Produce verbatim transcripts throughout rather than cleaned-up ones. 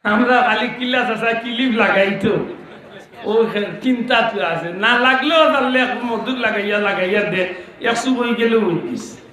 আমরা খালি কিলা চাচা কিলিপ লাগাই তো, ও চিন্তা তো আছে, না লাগলেও তাহলে এক মধুর লাগাইয়া লাগাইয়া দে, এক চুপ হয়ে গেলেও হয়ে গেছে।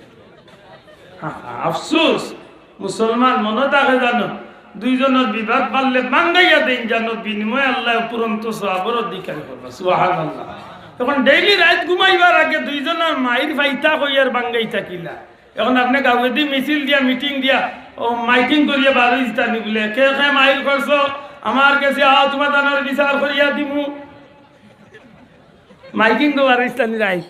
আফসোস, মুসলমান মনে থাকে জানো, দুইজনের বিবাদ পারলে ভাঙ্গাইয়া দেইন জানো, বিনিময়ে আল্লাহ উপরন্ত সওয়াবর অধিকারী করবা। সুবহানাল্লাহ। এখন ডেইলি রাইত ঘুমাইবার আগে দুইজনের মাইর ফাইতা কইয়ার ভাঙ্গাইতা কিলা। এখন আপনে গাউয়েদি মিছিল দিয়া, মিটিং দিয়া, ও মাইকিং করিয়া বারই দিতা নি বুলে, কে কে মাইর করছো, আমার গেছে আও, তুমার তানর বিচার করিয়া দিমু। মাইকিং তো বারই দিতা নি রাইত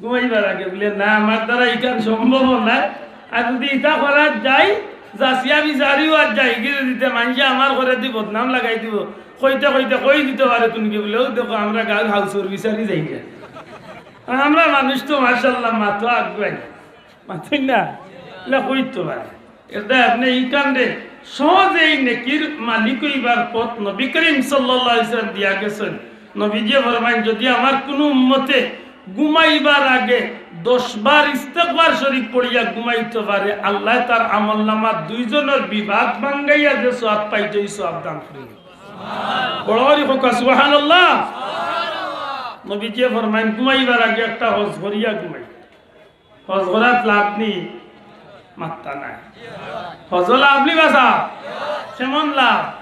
ঘুমাইবার আগে বুলে, না, আমার দ্বারা ইখান সম্ভব না। আর যদি ইটা করা যায়, যাচিয়া বিচারিও আর যাই গিয়ে দিতে, মানষে আমার ঘরেদি বদনাম লাগাই দিব। কইতে কইতে কই দিতে পারে তুমি কি বুলে, ও দেখো, আমরা গাউর হাউসর বিচারি যাই না। আর আমরা মানুষ তো মাশাআল্লাহ মাতো আগুয়াই। মাতইন না, ইলা কইতো পারে। এটা আপনে ইখানরে সহজেই নেকির মালিক হইবার পথ নবী করিম সাল্লাল্লাহু আলাইহি ওয়াসাল্লাম দিয়া গেছেন। নবীজি ফরমাইন, যদি আমার কোনো উম্মতে ঘুমাইবার আগে দশ বার ইস্তেগফার শরীফ পড়িয়া ঘুমাইতে পারে, আল্লাহ তার আমল নামা দুইজনের বিবাদ ভাঙ্গাইয়া যে সওয়াব পাইতো, এই সওয়াব দান করি। বড় করি কউক্কা সুবহানাল্লাহ। নবীজি ফরমাইন, ঘুমাইবার আগে একটা হজ করিয়া ঘুমাই। হজ করাত লাভ নি? মাত্তা নাই। হজ লাভ নি বাসা? কেমন লাভ?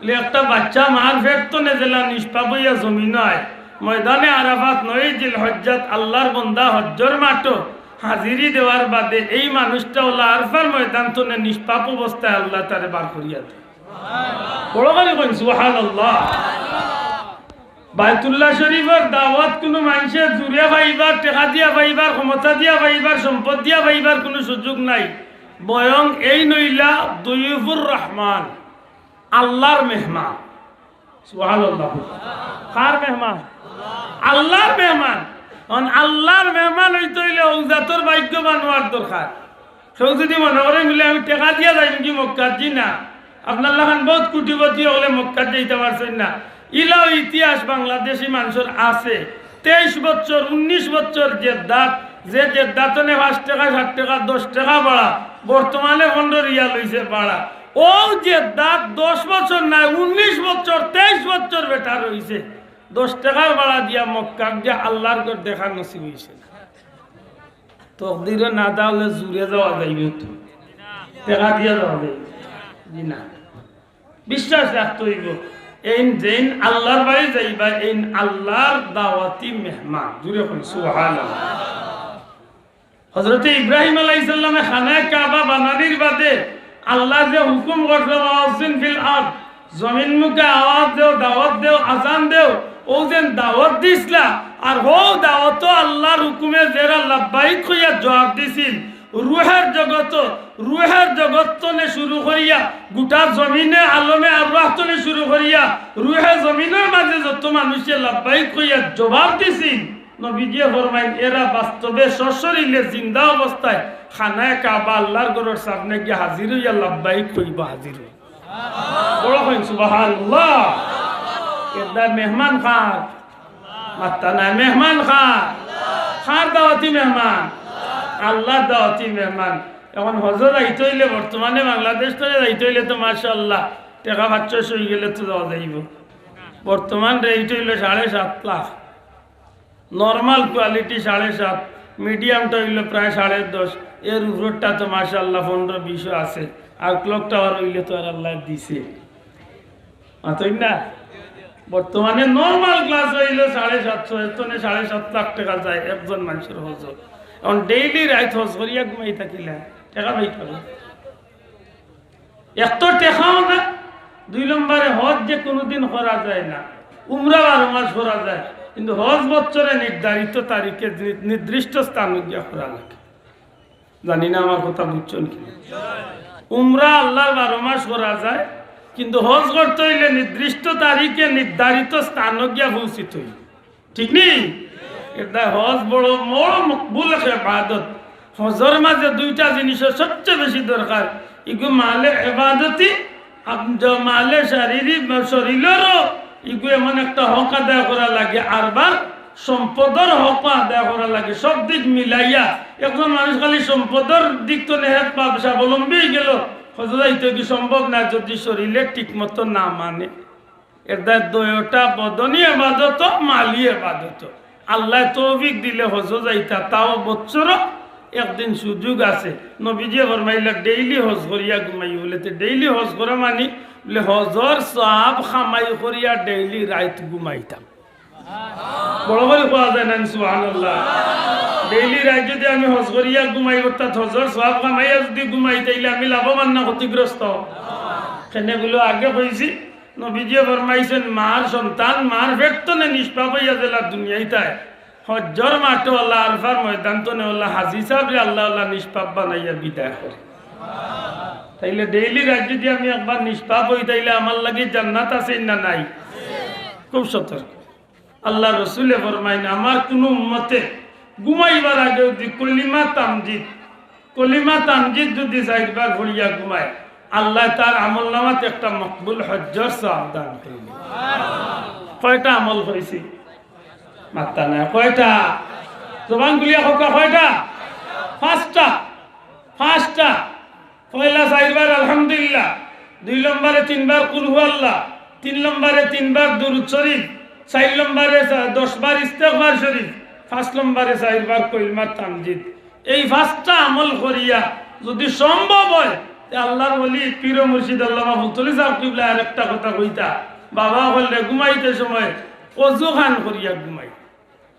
বলে, একটা বাচ্চা মার পেট তনে যেলা নিষ্পাপ হইয়া জমিন আয়, ময়দানে আরাফাত নয় জিলহজ্জাত আল্লাহর বন্দা হজ্জর মাঠো হাজিরি দেওয়ার বাদে এই মানুষটা অলা আরফার ময়দান তনে নিষ্পাপ অবস্থায় আল্লাহ তারে বার করিয়া দেয়। বড় করি কইন সুবহানাল্লাহ। বায়তুল্লাহ শরীফর দাওয়াত কুনু মানষে জুরে পাইবার, টেকা দিয়া পাইবার, ক্ষমতা দিয়া পাইবার, সম্পদ দিয়া পাইবার কুনু সুযোগ নাই। বয়ং এইন অইলা দয়ুফুর রহমান, আল্লাহর মেহমান। সুবহানাল্লাহ। কার মেহমান? আল্লাহর মেহমান। কারণ আল্লাহর মেহমান অইতে অইলে অউ জাতর ভাগ্যবান অওয়ার দরকার। কেউ যদি মনে করে বুলে, "আমি টেকা দিয়া যাইমুগি মক্কাত", জি না। আপনার লাখান বউত কোটিপতি অকলে মক্কাত যাইতা পারছইন না। ইলাও ইতিহাস বাংলাদেশি মানষর আছে। তেইশ বছর, উনিশ বছর জেদ্দাত, যে জেদ্দাত তনে পাঁচ টেকা, সাত টেকা, দশ টেকা ভাড়া, বর্তমানে পনরো রিয়াল অইছে ভাড়া। অউ জেদ্দাত দশ বছর নায়, উনিশ বছর, তেইশ বছর বেটার অইছে। দশ টেকার ভাড়া দিয়া মক্কাত গিয়া আল্লাহর ঘর দেখার নসিব অইছে না। তকদিরে না থাকলে জুরে যাওয়া যাইবো তো। টেকা দিয়া যাওয়া যাইবো। জি না। বিশ্বাস রাখতে অইবো। এইন যেইন আল্লাহর বাড়ি যাইবা, এইন আল্লাহর দাওয়াতি মেহমান। জুরে কইন সুবহানাল্লাহ। হযরতে ইব্রাহিম আলাইহিস সালামে খানায়ে কাবা বানানির বাদে আল্লাহ যে হুকুম করছিল, "ওয়াজ্জিন ফিল আরদ", জমিন মুখে আওয়াজ দেও, দাওয়াত দেও, আজান দেও, অউ যেন দাওয়াত দিছলা, আর হউ দাওয়াতও আল্লাহর হুকুমে যেরা লাব্বাইক কইয়া জবাব দিছিল, রুহের জগত, রুহের জগত তনে শুরু করিয়া, গোটা জমিনে আলমে আরওয়াহ তনে শুরু করিয়া, রুহে জমিনর মাঝে যত মানষে লাব্বাইক কইয়া জবাব দিছিল, নবীজিয়ে ফরমাইন, এরা বাস্তবে সশরীরে জিন্দা অবস্থায় খানায়ে কাবা আল্লাহর ঘরর সামনে গিয়া হাজির অইয়া লাব্বাইক কইবো, হাজির অইবো। বড় কইন সুবহানাল্লাহ। এরা মেহমান কার? মাত্তা নাই। মেহমান কার? কার দাওয়াতি মেহমান? আল্লাহর দাওয়াতি মেহমান। এখন হজো যাইতে অইলে, বর্তমানে বাংলাদেশ তনে যাইতে অইলে তো মাশাআল্লাহ, টেকা পাঁচশো অইগেলে তো যাওয়া যাইবো। বর্তমান রেট অইলো সাড়ে সাত লাখ। নরমাল কোয়ালিটি সাড়ে সাত, মিডিয়ামটা অইলো প্রায় সাড়ে দশ, এর উপরটা তো মাশাআল্লাহ পনরো বিশও আছে, আর ক্লক টাওয়ার অইলে তো আর আল্লায় দিছে। মাতইন না? বর্তমানে নরমাল গ্লাস অইলো সাড়ে সাতশো, এর তনে সাড়ে সাত লাখ টেকা যায় একজন মানষর হজো। এখন ডেইলি রাইত হজ করিয়া ঘুমাই থাকিলা, টেকা পাইতা না। এক তো টেকাও না, দুই নম্বরে হজ যে কুনুদিন করা যায় না, উমরা বারো মাস করা যায়, কিন্তু হজ বছরে নির্ধারিত তারিখে নি-, নির্দিষ্ট স্থানো গিয়া করা লাগে। জানি না আমার কথা বুঝছইন কি না। উমরা আল্লাহর বারো মাস করা যায়, কিন্তু হজ করতে অইলে নির্দিষ্ট তারিখে নির্ধারিত স্থানো গিয়া পৌঁছিতে অইবো। ঠিক নি? এর দায় হজ বড়, বড় মকবুল এক ইবাদত। হজর মাঝে দুইটা জিনিসর সবচেয়ে বেশি দরকার। ইগু মালে ইবাদতি, আম-, জ-, মালে শারীরিক বা শরীররও ইগু এমন একটা হক আদায় করা লাগে, আরবার সম্পদর হক আদায় করা লাগে। সব দিক মিলাইয়া একজন মানুষ খালি সম্পদর দিক তনে হে পা-, স্বাবলম্বী অইগেলো, হজো যাইতে কি সম্ভব না যদি শরীরে ঠিক মতো না মানে? এর দ্বারা দুইটা বদনি এবাদত, মালি এবাদত। আল্লায় তৌফিক দিলে হজো যাইতা, তাও বছরো একদিন সুযোগ আছে। নবীজিয়ে ফরমাইলা, "ডেইলি হজ করিয়া ঘুমাই।" বলে, "তে ডেইলি হজ করা মানি?" বলে, "হজর সওয়াব কামাই করিয়া ডেইলি রাইত ঘুমাইতাম।" বড় করি কওয়া যায় না নি, সুবহানাল্লাহ? ডেইলি রাইত যদি আমি হজ করিয়া ঘুমাই, অর্থাৎ হজর সওয়াব কামাইয়া যদি ঘুমাই, তাইলে আমি লাভবান না ক্ষতিগ্রস্ত? কেনে বলো, আগে কইছি, নবীজিয়ে ফরমাইছইন, মার সন্তান মার পেট তনে নিষ্পাপ অইয়া যেলা দুনিয়াইত আয়, হজ্জর মাঠো আল্লাহ আরফার ময়দান তনে আল্লাহ হাজি সাবরে আল্লাহ আল্লাহ নিষ্পাপ বানাইয়া বিদায় করে। তাইলে ডেইলি রাইত যদি আমি একবার নিষ্পাপ অই, তাইলে আমার লাগি জান্নাত আছে না নাই? খুব সতর্ক। আল্লাহর রসুলে ফরমাইন, আমার কুনু উম্মতে ঘুমাইবার আগে যদি কলিমা তামজিদ, কলিমা তামজিদ যদি চাইরবার পড়িয়া ঘুমায়, আল্লায় তার আমলনামাত একটা মকবুল হজ্জর সওয়াব দান করিবা। কয়টা আমল কইছি? মাত্তা নাই। কয়টা? জবান খুলিয়া কউক্কা, কয়টা? পাঁচটা। পাঁচটা। পয়লা চাইরবার আলহামদুলিল্লাহ, দুই নম্বরে তিনবার কুল হু আল্লাহ, তিন নম্বরে তিনবার দুরূদ শরীফ, চাইর নম্বরে চা-, দশবার ইস্তেগফার শরীফ, পাঁচ নম্বরে চাইরবার কলিমা তামজিদ। এই পাঁচটা আমল করিয়া যদি সম্ভব অয়, তে আল্লাহর ওলি পীর ও মুর্শিদ আল্লামা ফুলতলি সাহেব কিবলা আরেকটা কথা কইতা, বাবা অকলরে ঘুমাইতে সময় অজু খান করিয়া ঘুমাই।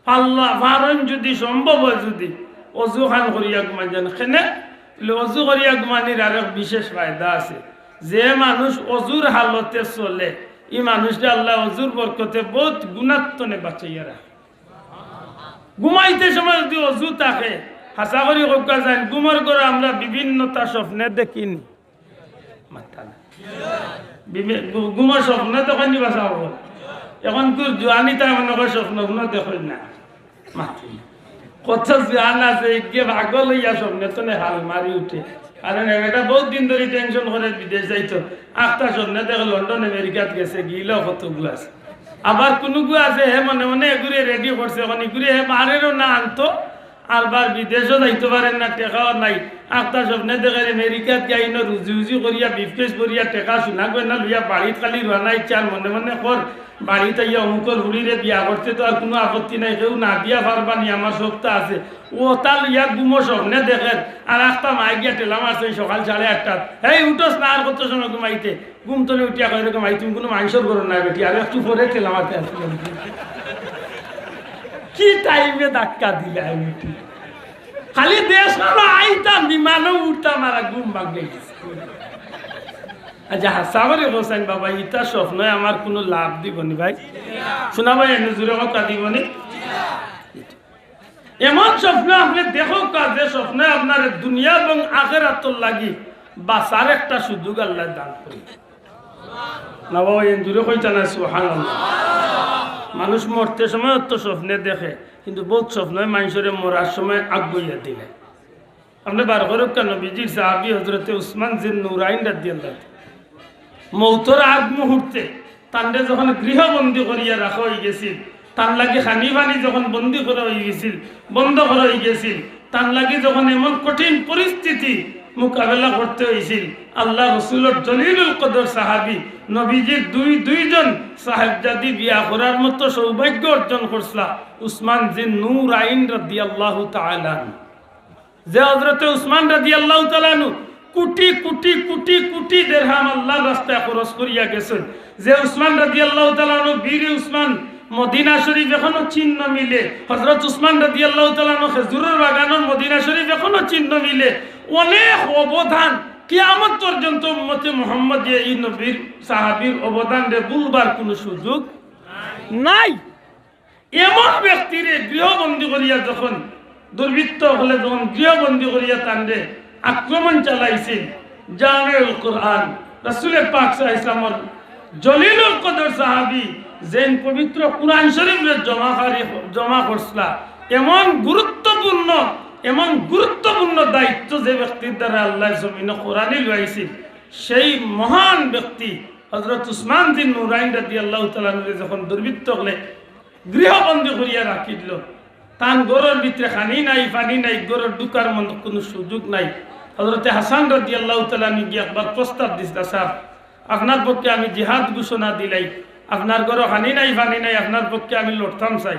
পারলা, পারইন যদি সম্ভব অয়, যদি অজু খান করিয়া ঘুমাই যান, কেনে? বলে, অজু করিয়া ঘুমানির আরেক বিশেষ ফায়দা আছে। যে মানুষ অজুর হালতে চলে, ই মানুষরে আল্লায় অজুর বরকতে বউত গুনার তনে বাঁচাইয়া রাখে। ঘুমাইতে সময় যদি অজু থাকে, হাছা করি কউক্কা যাইন, ঘুমর ঘরো আমরা বিভিন্নতা স্বপ্নে দেখি নি? মাত্তা নাই। বিবে-, ঘু-, ঘুমর স্বপ্নে দেখইন নি বা? অখন কুর জোয়ানি তাই মনে করে স্বপ্ন গুনো দেখইন না। মাত্তা নাই। কত জোয়ান আছে, এগিয়ে পাগল অইয়া স্বপ্নে তনে হাল মারি উঠে। কারণ এটা বউত দিন ধরি টেনশন করে বিদেশ যাইতো। আখতা স্বপ্নে দেখে লন্ডন আমেরিকাত গেছে, গিলা কতগু আছে। আবার কুনুগু আছে, হে মনে মনে এগুরে রেডি করছে, অখন ইগুরে হে বারেরও না আনতো, আরবার বিদেশও যাইতো পারের না, টেকাও নাই। আখতা স্বপ্নে দেখের আমেরিকাত গিয়া ইনো রুজি উজি করিয়া, ব্রিফকেস ভরিয়া, টেকা সোনা গয়না লইয়া বাড়িত খালি রওয়ানা ইচ্ছা, আর মনে মনে কর, বাড়িত আইয়া অমুকর ফুড়িরে বিয়া করতে তো আর কুনু আপত্তি নাই, কেউ না দিয়া পারবা নি, আমার সবতা আছে। অতা লইয়া ঘুমো স্বপ্নে দেখের, আর আখতা মায়ে গিয়া ঠেলা মারছে সকাল সাড়ে আটটাত, "হেই উঠোস না, আর কত সময় ঘুমাইতে?" ঘুম তনে উঠিয়া কয়, "এরকম আই, তুমি কুনু মানষর ঘরো না বেটি, আর একটু পরে ঠেলা মারতে আসি আমি।" কি টাইমে ধাক্কা দিলে আমি উঠি। খালি দেশ হলো আইতাম, বিমানও উঠতাম, আর ঘুম ভাঙ্গি গেছে। আচ্ছা, হাছা করি কও চাইন বাবা, ইতা স্বপ্নয় আমার কুনু লাভ দিবো নি ভাই? শুনা ভাই, এনে জুরে কথা দিবো নি? এমন স্বপ্ন আপনে দেখউক্কা, যে স্বপ্নয় আপনারে দুনিয়া এবং আখেরাতর লাগি বাঁচার একটা সুযোগ আল্লায় দান করে। না বাবা, এন জুরে কইতা না, সুবহানাল্লাহ। মানুষ মরতে সময় তো স্বপ্নে দেখে, কিন্তু বউত স্বপ্নয় মানষরে মরার সময় আগুয়াইয়া দিলে। আপনে বার করউক্কা, নবীজির সাহাবী হজরতে উসমান জিন নুরাইন রাদিয়াল্লাহু তাআলা মউতর আগ মুহূর্তে তানরে যখন গৃহবন্দী করিয়া রাখা অইগেছিল, তান লাগি খানি পানি যখন বন্দী করা অইগেছিল, বন্ধ করা অইগেছিল, তান লাগি যখন এমন কঠিন পরিস্থিতি মোকাবেলা করতে অইছিল, আল্লার রসুলর জলিলুল কদর সাহাবী, নবীজির দুই, দুইজন সাহেবজাদি বিয়া করার মতো সৌভাগ্য অর্জন করছলা উসমান জিন নুরাইন রাদিয়াল্লাহু তাআলা আনহু। যে হজরতে উসমান রাদিয়াল্লাহু তাআলা আনহু কোটি কোটি কোটি কোটি দেরহাম আল্লার রাস্তায় খরচ করিয়া গেছইন, যে উসমান রাদিয়াল্লাহু তাআলা আনহু, বীরে উসমান, মদিনা শরীফ এখনো চিহ্ন মিলে, হজরত উসমান রাদিয়াল্লাহু তাআলা আনহু খেজুরর বাগানর মদিনা শরীফ এখনো চিহ্ন মিলে, অনেক অবদান, কিয়ামত পর্যন্ত উম্মতে মুহাম্মদিয়া ই নবীর সাহাবীর অবদানরে ভুলবার কুনু সুযোগ নাই। এমন ব্যক্তিরে গৃহবন্দী করিয়া যখন দুর্বৃত্ত অকলে যখন গৃহবন্দী করিয়া তানরে আক্রমণ চালাইছিল, জামিউল কোরআন, রাসূলে পাক সাল্লাল্লাহু আলাইহি ওয়াসাল্লামর জলিলুল কদর সাহাবী যেইন পবিত্র কোরআন শরীফরে জমা করি, জমা করছলা, এমন গুরুত্বপূর্ণ, এমন গুরুত্বপূর্ণ দায়িত্ব যে ব্যক্তির দ্বারা আল্লায় জমিনো কোরআনই লইয়াইছিল, সেই মহান ব্যক্তি হজরত উসমান জিন নুরাইন রাদিয়াল্লাহু তাআলা আনহুরে যখন দুর্বৃত্ত অকলে গৃহবন্দী করিয়া রাখি দিল। তান ঘরর ভিতরে খানি নাই, পানি নাই, ঘরর ঢুকার মতো কুনু সুযোগ নাই। হযরতে হাসান রাদিয়াল্লাহু তাআলা আনহু গিয়া একবার প্রস্তাব দিছলা, "সাব, আপনার পক্ষে আমি জিহাদ ঘোষণা দিলাই, আপনার ঘরো খানি নাই, পানি নাই, আপনার পক্ষে আমি লড়তাম চাই।"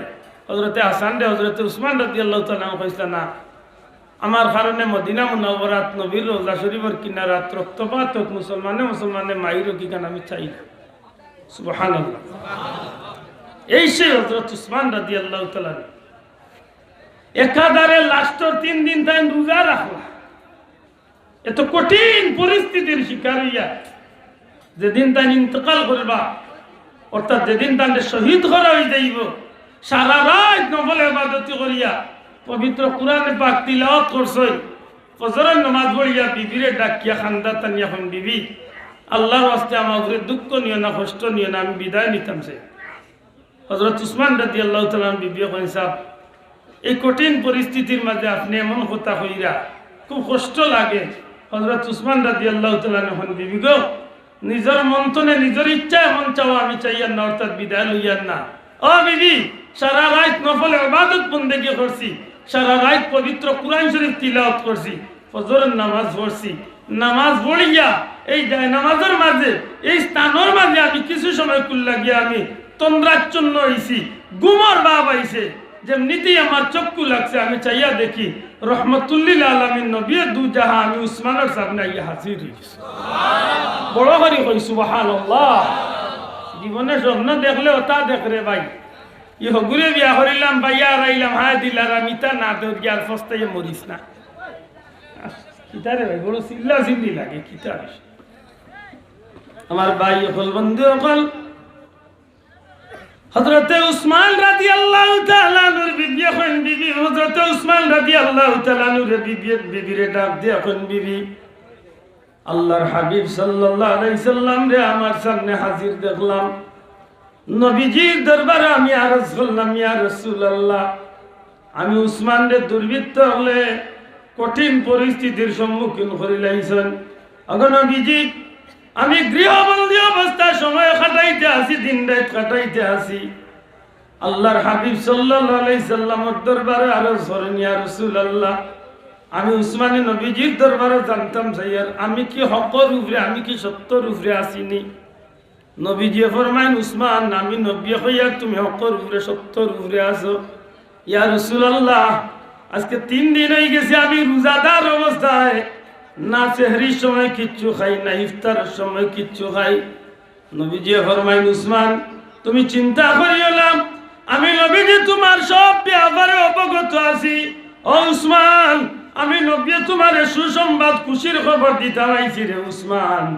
হযরতে হাসানরে হযরতে উসমান রাদিয়াল্লাহু তাআলা আনহু কইছলা, "না, আমার কারণে মদিনা মুনাওয়ারাত নবীর রওজা শরীফর কিনারাত রক্তপাত হোক, মুসলমানে মুসলমানে মাইর হোক, ইখান আমি চাই না।" সুবহানাল্লাহ। এই সেই হযরত উসমান রাদিয়াল্লাহু তাআলা আনহু। একাধারে লাস্টর তিন দিন তাইন রোজা রাখলা। এত কঠিন পরিস্থিতির শিকার হইয়া যেদিন তাইন ইন্তেকাল করবা, অর্থাৎ যেদিন তাইনরে শহীদ করা হই যাইব, সারা রাত নফল ইবাদতি করিয়া পবিত্র কোরআনে পাক তিলাওয়াত করছই, ফজরের নামাজ পড়িয়া বিবিরে ডাকিয়া কান্দা টানিয়া কইন, "বিবি, আল্লাহর ওয়াস্তে আমার উপরে দুঃখ নিও না, কষ্ট নিও না, আমি বিদায় নিতাম চাই।" হযরত উসমান রাদিয়াল্লাহু তাআলা আনহু বিবিয়ে কইন, "সাব, এই কঠিন পরিস্থিতির মাঝে আপনে এমন কথা কইরা, খুব কষ্ট লাগে।" হযরত উসমান রাদিয়াল্লাহু তাআলা আনহু কইন, "বিবি গো, নিজর মন তনে নিজর ইচ্ছা এমন চাও আমি চাইয়ার না, অর্থাৎ বিদায় লইয়ার না। ও বিবি, সারা রাত নফল ইবাদত বন্দেগি করছি, সারা রাত পবিত্র কোরআন শরীফ তিলাওয়াত করছি, ফজরের নামাজ পড়ছি, নামাজ পড়িয়া এই জায়নামাজের মাঝে, এই স্থানর মাঝে আমি কিছু সময় কুল্লা গিয়া আমি তন্দ্রাচ্ছন্ন হইছি, ঘুমর ভাব আইছে, যেমনিতেই আমার চক্ষু লাগছে, আমি চাইয়া দেখি রহমতুল্লিল আলামিন নবী দু জাহান, আমি উসমানর সামনে আইয়া হাজির হইছি।" বড় করি কই, "সুবহানাল্লাহ।" জীবনে স্বপ্ন দেখলে ওটা দেখ রে ভাই। ই হগুরে বিয়া করিলাম, ভাইয়া হারাইলাম, হায় দিলার আমি তা না দৌড় গিয়ার ফস্তাইয়া মরিস না। কিতারে ভাই, বড় চিল্লা চিল্লি লাগে, কিতারে? আমার ভাই অকল, বন্ধু অকল, হযরতে উসমান রাদিয়াল্লাহু তাআলা আনহুর বিবি এখন বিবি, হযরতে উসমান রাদিয়াল্লাহু তাআলা আনহুরে বিবি, বিবিরে ডাক দিয়া এখন, "বিবি, আল্লাহর হাবিব সাল্লাল্লাহু আলাইহি সাল্লামরে আমার সামনে হাজির দেখলাম, নবীজির দরবারে আমি আরজ করলাম, ইয়া রাসূলুল্লাহ, আমি উসমানরে দুর্বৃত্ত অকলে কঠিন পরিস্থিতির সম্মুখীন করিলাইছইন। ওগো নবীজি, আমি গৃহবন্দী অবস্থায় সময় কাটাইতে আছি, দিন রাত কাটাইতে আছি। আল্লাহর হাবিব সাল্লাল্লাহু আলাইহি সাল্লামর দরবারে আরজ করইন, ইয়া রাসূলুল্লাহ, আমি উসমানে নবীজির দরবারে জানতাম চাইয়ার, আমি কি হকর উপরে, আমি কি সত্যর উপরে আছি নি?" নবীজিয়ে ফরমাইন, "উসমান, আমি নবীয়ে কইয়ার তুমি হকর উপরে, সত্যর উপরে আছো।" "ইয়া রাসূলুল্লাহ, আজকে তিন দিন হই গেছে আমি রোজাদার অবস্থায় না সেহরির সময় কিচ্ছু খাই, না ইফতারের সময় কিচ্ছু খাই।" নবীজিয়ে ফরমাইন, "উসমান, তুমি চিন্তা করিও না, আমি নবীজি তোমার সব ব্যাপারে অবগত আছি। ও উসমান, আমি নবীয়ে তোমারে সুসংবাদ, খুশির খবর দিতাম আইছি রে উসমান।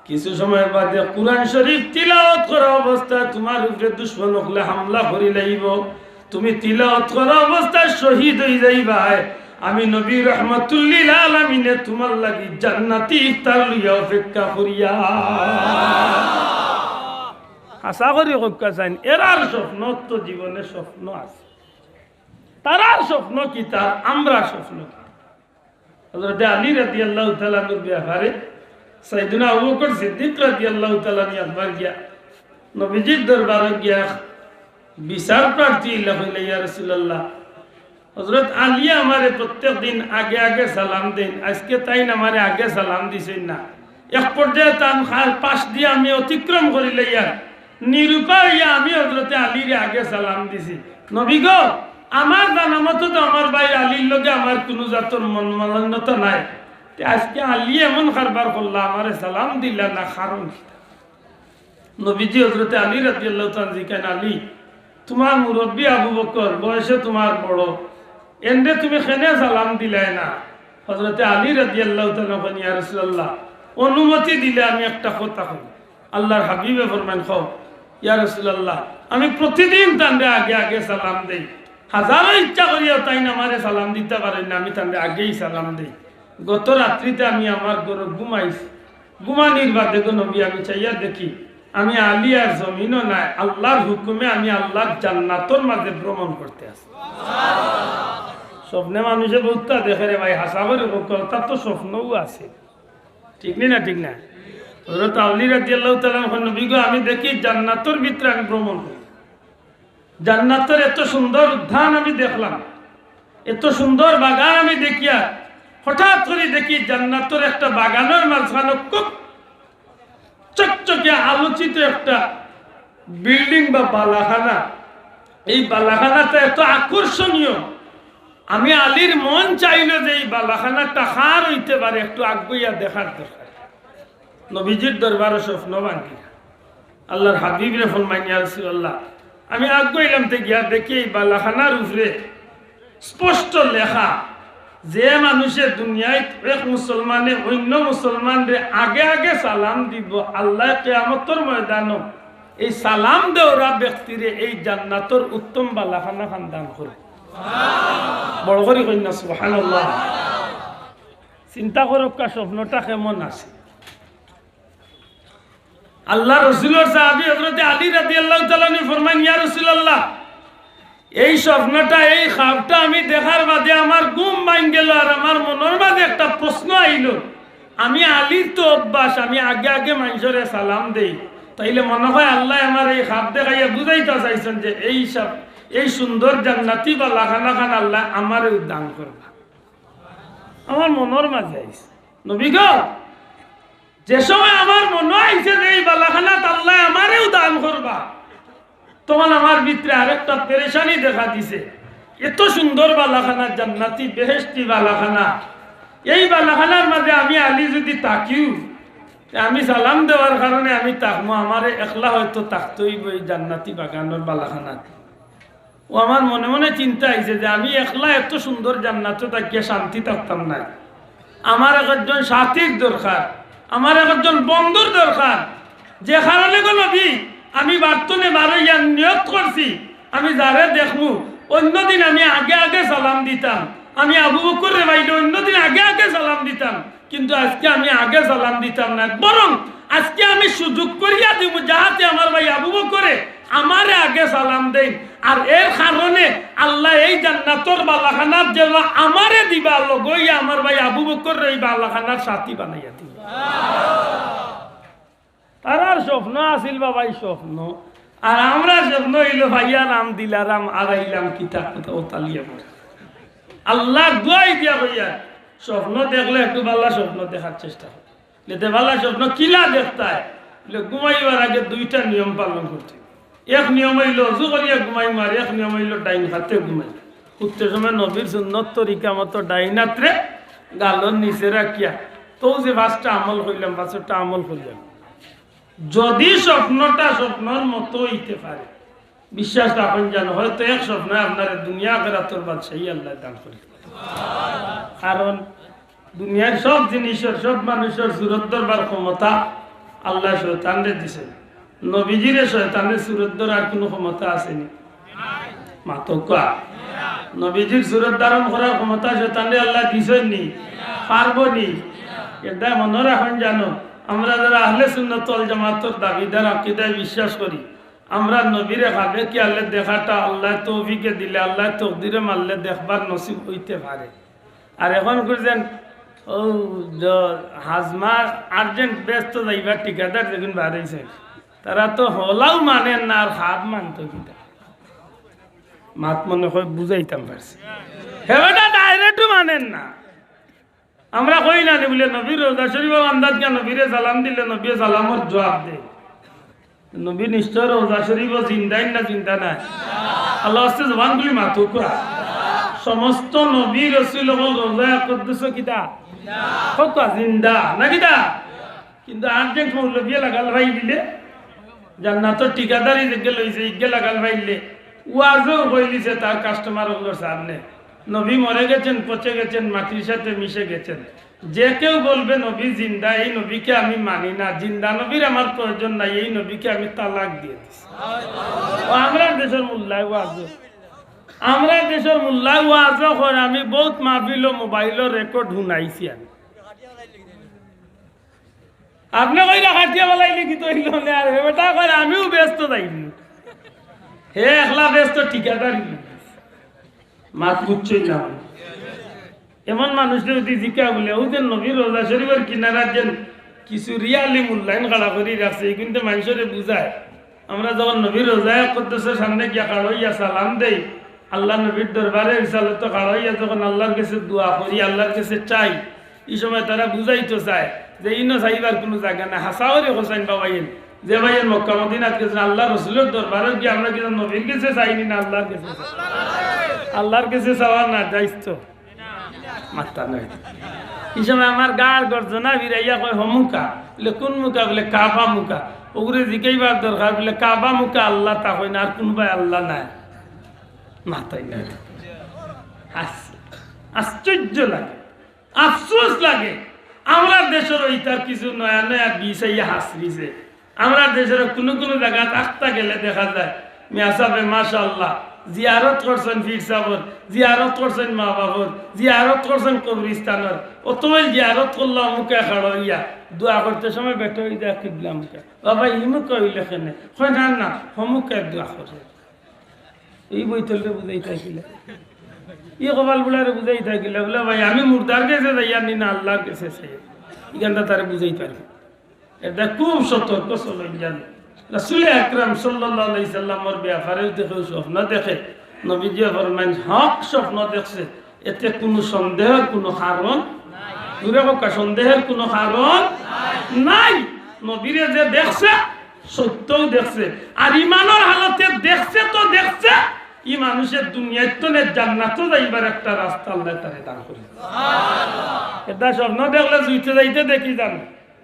কিছু সময় বাদে কোরআন শরীফ তিলাওয়াত করা অবস্থায় তোমার উপরে দুশমন অকলে হামলা করিলাইবো। তুমি তিলাওয়াত করা অবস্থায় শহীদ হই যাইবায়। আমি নবী রহমাতুল্লিল আলামিনে তোমার লাগি জান্নাতি ইফতার লইয়া অপেক্ষা করিয়া।" আশা করি কউক্কা চাইন, এরার স্বপ্ন তো জীবনে স্বপ্ন আছে। তারার স্বপ্ন কিতা, আমরার স্বপ্ন কিতা? হযরতে আলী রাদিয়াল্লাহু তাআলা আনহুর ব্যাপারে সাইয়েদুনা আবু বকর সিদ্দিক রাদিয়াল্লাহু তাআলা আনহু একবার গিয়া নবীজির দরবারে গিয়া বিচার প্রার্থী ইলা কইলা, "ইয়া রাসূলুল্লাহ, হযরত আলী আমারে প্রত্যেক দিন আগে আগে সালাম দেইন, আজকে তাইন আমারে আগে সালাম দিছইন না।" এক পর্যায়ে তান খা-, পাশ দিয়া আমি অতিক্রম করিলাইয়ার, নিরুপায় হইয়া আমি হযরতে আলীরে আগে সালাম দিছি। নবী গো, আমার জানা মতো তো আমার ভাই আলীর লগে আমার কুনু জাতর মনোমালিন্যতা নাই। তে আজকে আলী এমন কারবার করলা, আমারে সালাম দিলা না, কারণ কিতা? নবীজি হযরতে আলী রাদিয়াল্লাহু তাআলা আনহু জিকাইন, "আলী, তোমার মুরব্বি আবু বকর, বয়সে তোমার বড়, এনরে তুমি কেনে সালাম দিলায় না?" হযরতে আলী রাদিয়াল্লাহু তাআলা আনহু কইন, "ইয়া রাসূলুল্লাহ, অনুমতি দিলে আমি একটা কথা কই।" আল্লাহর হাবিবে ফরমাইন, "কও।" "ইয়া রাসূলুল্লাহ, আমি প্রতিদিন তানরে আগে আগে সালাম দেই, হাজারো ইচ্ছা করিয়াও তাইন আমারে সালাম দিতা পারইন না, আমি তানরে আগেই সালাম দেই। গত রাত্রিতে আমি আমার ঘরো ঘুমাইছি, ঘুমানির বাদে গো নবী আমি চাইয়া দেখি আমি আলী আর জমিনো নাই, আল্লাহর হুকুমে আমি আল্লাহর জান্নাতর মাঝে ভ্রমণ করতে আছি।" স্বপ্নে মানুষে বহুততা দেখে রে ভাই, হাছা করি কউক্কা, তার তো স্বপ্নও আছে, ঠিক নি না? ঠিক না? হযরত আলী রাদিয়াল্লাহু তাআলা আনহু কইন, "নবী গো, আমি দেখি জান্নাতর ভিতরে আমি ভ্রমণ করি, জান্নাতর এত সুন্দর উদ্যান আমি দেখলাম, এত সুন্দর বাগান আমি দেখিয়া হঠাৎ করি দেখি জান্নাতর একটা বাগানর মাঝখানো খুব চকচকে আলোচিত একটা বিল্ডিং বা বালাখানা। এই বালাখানাটা এত আকর্ষণীয়, আমি আলীর মন চাইল যে এই বালাখানাটা কার অইতে পারে, একটু আগুয়াইয়া দেখার দরকার। নবীজির দরবারো স্বপ্ন ভাঙ্গিয়া আল্লাহর হাবিবরে ফরমাইন, "ইয়া রাসূলুল্লাহ, আমি আগুয়াইলাম তে গিয়া দেখি এই বালাখানার উপরে স্পষ্ট লেখা, যে মানুষে দুনিয়াত এক মুসলমানে অন্য মুসলমানরে আগে আগে সালাম দিব, আল্লায় কিয়ামতর ময়দানো এই সালাম দেওরা ব্যক্তিরে এই জান্নাতর উত্তম বালাখানা খান দান করব।" বড় করি কইন না, সুবহানাল্লাহ। চিন্তা করউক্কা, স্বপ্নটা কেমন আছে। আল্লাহর রসুলর সাহাবী হযরতে আলী রাদিয়াল্লাহু তাআলা আনহু ফরমাইন, "ইয়া রাসূলুল্লাহ, এই স্বপ্নটা, এই খাবটা আমি দেখার বাদে আমার ঘুম ভাঙ্গি গেল, আর আমার মনর মাঝে একটা প্রশ্ন আইল, আমি আলীর তো অভ্যাস, আমি আগে আগে মানষরে সালাম দেই, তাইলে মনে হয় আল্লায় আমার এই খাব দেখাইয়া বুঝাইতা চাইছইন যে এই সব, এই সুন্দর জান্নাতি বালাখানা খান আল্লায় আমারেও দান করবা।" আমার মনর মাঝে আইছে, নবী গো, যে সময় আমার মনো আইছে যে এই বালাখানাত আল্লায় আমারেও দান করবা, তখন আমার ভিতরে আরেকটা পেরেশানি দেখা দিছে। এত সুন্দর বালাখানা, জান্নাতি বেহেশতি বালাখানা, এই বালাখানার মাঝে আমি আলী যদি থাকিও, তে আমি সালাম দেওয়ার কারণে আমি থাকমু, আমারে একলা হয়তো থাকতে অইব এই জান্নাতি বাগানর বালাখানাত। ও আমার মনে মনে চিন্তা আইছে যে আমি একলা এত সুন্দর জান্নাতো থাকিয়া শান্তি থাকতাম নায়, আমার একজন সাথীর দরকার, আমার একজন বন্ধুর দরকার। যে কারণে গো নবী, আমি বাড়ি থনে বারইয়া নিয়ত করছি, আমি যারে দেখমু, অন্যদিন আমি আগে আগে সালাম দিতাম, আমি আবু বকররে পাইলে অন্যদিন আগে আগে সালাম দিতাম, কিন্তু আজকে আমি আগে সালাম দিতাম না, বরং আজকে আমি সুযোগ করিয়া দিমু, যাহাতে আমার ভাই আবু বকরে আমারে আগে সালাম দেইন। আর এর কারণে আল্লায় এই জান্নাতর বালাখানাত যেন আমারে দিবা, লগে অইয়া আমার ভাই আবু বকররে এই বালাখানার সাথী বানাইয়া দিবা। তারার স্বপ্ন আছিল বাবা, এই স্বপ্ন। আর আমরার স্বপ্ন অইল ভাইয়া রাম দিলারাম আর আইলাম কিতা কথা ও তালিয়া পড়ে। আল্লাহর দোয়াই দিয়া ভাইয়া স্বপ্ন দেখলে একটু ভালা স্বপ্ন দেখার চেষ্টা করো। তে ভালা স্বপ্ন কিলা দেখতায়? বলে, ঘুমাইবার আগে দুইটা নিয়ম পালন করতে। এক নিয়ম অইল অজু করিয়া ঘুমাইমু, আর এক নিয়ম অইল ডাইন হাতে ঘুমাইমু। উঠতে সময় নবীর সুন্নত তরিকা মতো ডাইন হাতরে গালর নিচে রাখিয়া, তো যে পাঁচটা আমল কইলাম, পাঁচটা আমল কইলাম। যদি স্বপ্নটা স্বপ্নর মতো অইতে পারে, বিশ্বাস রাখইন জানো, হয়তো এক স্বপ্নে আপনারে দুনিয়া আখেরাতর বাদশাহী আল্লায় দান করি। কারণ দুনিয়ার সব জিনিসর, সব মানুষর সুরত ধরবার ক্ষমতা আল্লায় শয়তানরে দিছে। নবীজিরে শয়তানে সুরত ধরার কুনু ক্ষমতা আছেনি? মাতউক্কা। নবীজির সুরত ধারণ করার ক্ষমতা শয়তানরে আল্লায় দিছইন নি? পারবো নি? এটা মনো রাখইন জানো, আমরা যারা আহলে সুন্নাত ওয়াল জামাতর দাবিদার, আকিদায় বিশ্বাস করি, আমরা নবীরে খাবে খেয়ালে দেখাটা আল্লায় তৌফিকে দিলে, আল্লায় তকদিরে মানলে দেখবার নসিব অইতে পারে। আর এখন করছেন, ও, জ-, হাজমা আর্জেন্ট ব্যস্ত যাইবার ঠিকাদার যেগুন বার অইছে, তারা তো হলাও মানের না, আর খাব মানতো কিতা? মাত মনে হয় বুঝাইতাম পারছি। হে বেটা ডাইরেক্টও মানের না। আমরা কই না নি বুলে নবীর রওজা শরীফ আন্দাজ গিয়া নবীরে সালাম দিলে নবীয়ে সালামর জবাব দেয়। নবী নিশ্চয় রওজা শরীফ জিন্দাইন না জিন্দা নায়? আল্লাহ আস্তে জবান খুলি মাতউক্কা। সমস্ত নবী রসুল অকল রওজা কুদ্দুস কিতা? কউক্কা জিন্দা না কিতা? কিন্তু আর্জেন্ট মৌলবীয়ে লাগাল পাই দিলে, জান্নাতর ঠিকাদারি যেগে লইছে, ইগে লাগাল পাইলে, ওয়াজও কইলিছে তার কাস্টমার অকলর সামনে, নবী মরে গেছেন, পচে গেছেন, মাটির সাথে মিশে গেছেন। যে কেউ বলবে নবী জিন্দা, এই নবীকে আমি মানি না, জিন্দা নবীর আমার প্রয়োজন নাই, এই নবীকে আমি তালাক দিয়ে দিছি। ও আমরার দেশর মোল্লায় ওয়াজও, আমরার দেশর মোল্লায় ওয়াজও কর, আমি বউত মাহফিলো মোবাইলো রেকর্ড হুনাইছি আমি। আপনে কইরা কাটিয়া ফালাইলে কিতা অইলো নে? আর হে বেটা কয়, "আমিও ব্যস্ত যাইমু।" হে একলা ব্যস্ত, ঠিকাদারি। মাত বুঝছইন না? এমন মানুষরে যদি জিকা বুলে, "ও যে নবীর রওজা শরীফর কিনারাত যেন কিছু রিয়ালি মোল্লাইন খাড়া করি রাখছে, এগুনতে মানষরে বুঝায়।" আমরা যখন নবীর রওজায়ে কুদ্দুসর সামনে গিয়া খাড়া অইয়া সালাম দেই, আল্লার নবীর দরবারে রিসালতো খাড়া অইয়া যখন আল্লার গেছে দোয়া করি, আল্লার গেছে চাই, ই সময় তারা বুঝাইতো চায় যে ইনো চাইবার কুনু জাগা নাই। হাছা করি কছইন বা ভাইয়াইন, যে ভাইয়াইন মক্কা মদিনাত গেছইন, আল্লার রসুলর দরবারো গিয়া আমরা কিন্তু নবীর গেছে চাইনি না আল্লার গেছে চাই? আল্লার গেছে চাওয়া না জায়েজ তো? মাত্তা নাই। ই সময় আমার গার গর্জনা ফিরাইয়া কয়, "হমুকা।" বলে, "কুন মুকা?" বলে, "কাবা মুকা।" ওগুরে জিগাইবার দরকার, বলে, "কাবা মুকা আল্লা তা কইন, আর কুনবায় আল্লা নাই।" মাত্তাই নাই। আস-, আশ্চর্য লাগে, আফসোস লাগে। আমরার দেশর ইতার কিছু নয়া নয়া বিষ আইয়া হাসরিছে। আমরার দেশর কুনু কুনু জাগাত আখতা গেলে দেখা যায়, মিয়া সাবে মাশাআল্লাহ, জিয়ারত করছইন পীর সাবর, জিয়ারত করছইন মা বাবর, জিয়ারত করছইন কবরিস্তানর, অতই জিয়ারত করলা অমুকে খাড়া অইয়া, দোয়া করতে সময় বেটা অই যায় কিবলা মুখে। "বাবা, ই মুখে অইলে কেনে?" কয়, "না, না, হমুকে দোয়া করে।" ই বৈতলরে বুঝাই থাকিলে, ই কপাল বুড়ারে বুঝাই থাকিলে, বলে, "ভাই, আমি মুর্দার গেছে যাইয়ার নি না আল্লার গেছে চাইয়ার?" ইখানটা তারে বুঝাই পারি। এটা খুব সতর্ক চলইন জানি। রাসূল আকরাম সাল্লাল্লাহু আলাইহি সাল্লামর ব্যাপারে যদি কেউ স্বপ্ন দেখে, নবীজি ফরমাইন, হক স্বপ্ন দেখছে, এতে কুনু সন্দেহর কুনু কারণ, জুরে কউক্কা, সন্দেহর কুনু কারণ নাই। নবীরে যে দেখছে, সত্যও দেখছে। আর ইমানর হালতে দেখছে তো দেখছে, ই মানুষে দুনিয়াত তনে জান্নাতো যাইবার একটা রাস্তা আল্লায় তারে দান করি। এটা স্বপ্ন দেখলে জুইতে যাইতে দেখি জানো।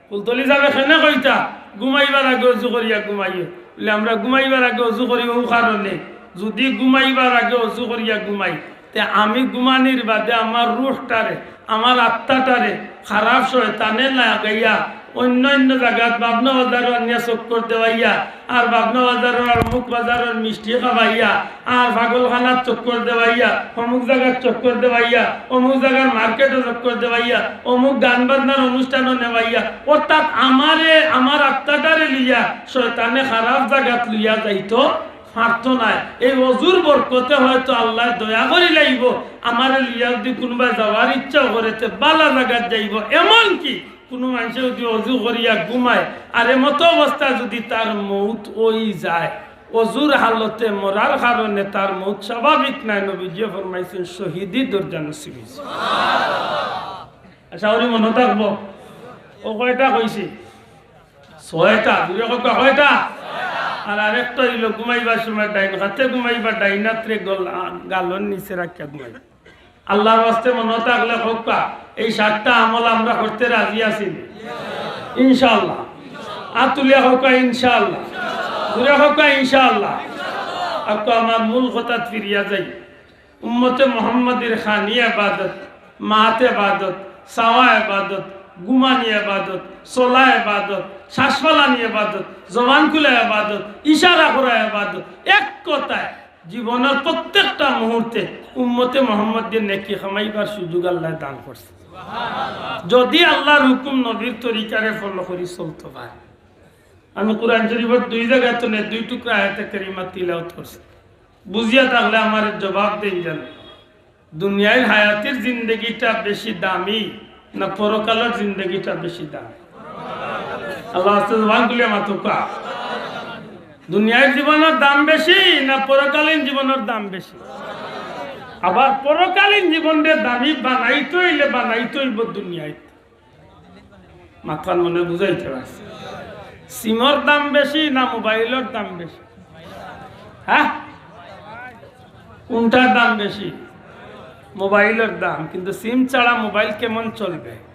ফুলতলি সাবে কেনে কইতা, "ঘুমাইবার আগে অজু করিয়া ঘুমাইও।" বলে, "আমরা ঘুমাইবার আগে অজু করি অউ কারণে, যুদি ঘুমাইবার আগে অজু করিয়া ঘুমাই, তে আমি ঘুমানির বাদে আমার রুহটারে, আমার আত্মাটারে খারাপ শয়তানে লাগাইয়া অইন্য অইন্য জাগাত বাবনা বাজারো আনিয়া চক্কর দেওয়াইয়া, আর বাবনা বাজারর আর অমুক বাজারর মিষ্টি খাওয়াইয়া, আর পাগলখানাত চক্কর দেওয়াইয়া, অমুক জাগাত চক্কর দেওয়াইয়া, অমুক জাগার মার্কেটো চক্কর দেওয়াইয়া, অমুক গান বাজনার অনুষ্ঠানো নেওয়াইয়া, অর্থাৎ আমারে, আমার আত্মাটারে লইয়া শয়তানে খারাপ জাগাত লইয়া যাইতো পারতো নায়।" এই অজুর বরকতে হয়তো আল্লায় দয়া করিলাইবো, আমারে লইয়া যুদি কুনুবায় যাওয়ার ইচ্ছা করে, তে বালা জাগাত যাইবো। এমনকি কুনু মানষে যুদি অজু করিয়া ঘুমায়, আর এমতো অবস্থা যুদি তার মউত অই যায়, অজুর হালতে মরার কারণে তার মউত স্বাভাবিক নায়, নবীজিয়ে ফরমাইছইন, শহীদি দরজা নসিব অইছে। আশা করি মনো থাকবো। অউ কয়টা কইছি? ছয়টা। জুরে কউক্কা, কয়টা? আর আরেকটা অইলো, ঘুমাইবার সময় ডাইন কাতে ঘুমাইবা, ডাইন আতরে গল-, আ, গালর নিচে রাখিয়া ঘুমাইবা। আল্লার ওয়াস্তে মনো থাকলে কউক্কা, এই সাতটা আমল আমরা করতে রাজি আছি নি? ইনশাআল্লাহ। আত তুলিয়া কউক্কা, ইনশাআল্লাহ। জুরে কউক্কা, ইনশাআল্লাহ। আর তো আমার মূল কথাত ফিরিয়া যাই। উম্মতে মুহাম্মাদির খানি ইবাদত, মাত ইবাদত, চাওয়া ইবাদত, ঘুমানি ইবাদত, চলা ইবাদত, শ্বাস ফালানি ইবাদত, জবান খুলা ইবাদত, ইশারা করা ইবাদত। এক কথায়, জীবনর প্রত্যেকটা মুহূর্তে উম্মতে মুহাম্মাদির নেকি কামাইবার সুযোগ আল্লায় দান করছে। যুদি আল্লার হুকুম নবীর তরিকারে follow করি চলতো পারে। আমি কোরআন শরীফর দুই জাগাত তনে দুই টুকরা আয়াতে কারিমা তিলাওয়াত করছি। বুঝিয়া থাকলে আমারে জবাব দেইন জানো। দুনিয়ার হায়াতির জিন্দেগিটা বেশি দামি না পরকালর জিন্দেগিটা বেশি দামি? আল্লার ওয়াস্তে জবান খুলিয়া মাতউক্কা। দুনিয়ার জীবনর দাম বেশি না পরকালীন জীবনর দাম বেশি? আবার পরকালীন জীবনরে দামি বানাইতে অইলে বানাইতে অইবো দুনিয়াত। মাতখান মনে বুঝাইতে পারছি। সিমর দাম বেশি না মোবাইলর দাম বেশি? হ্যাঁ, কোনটার দাম বেশি? মোবাইলর দাম। কিন্তু সিম ছাড়া মোবাইল কেমন চলবে?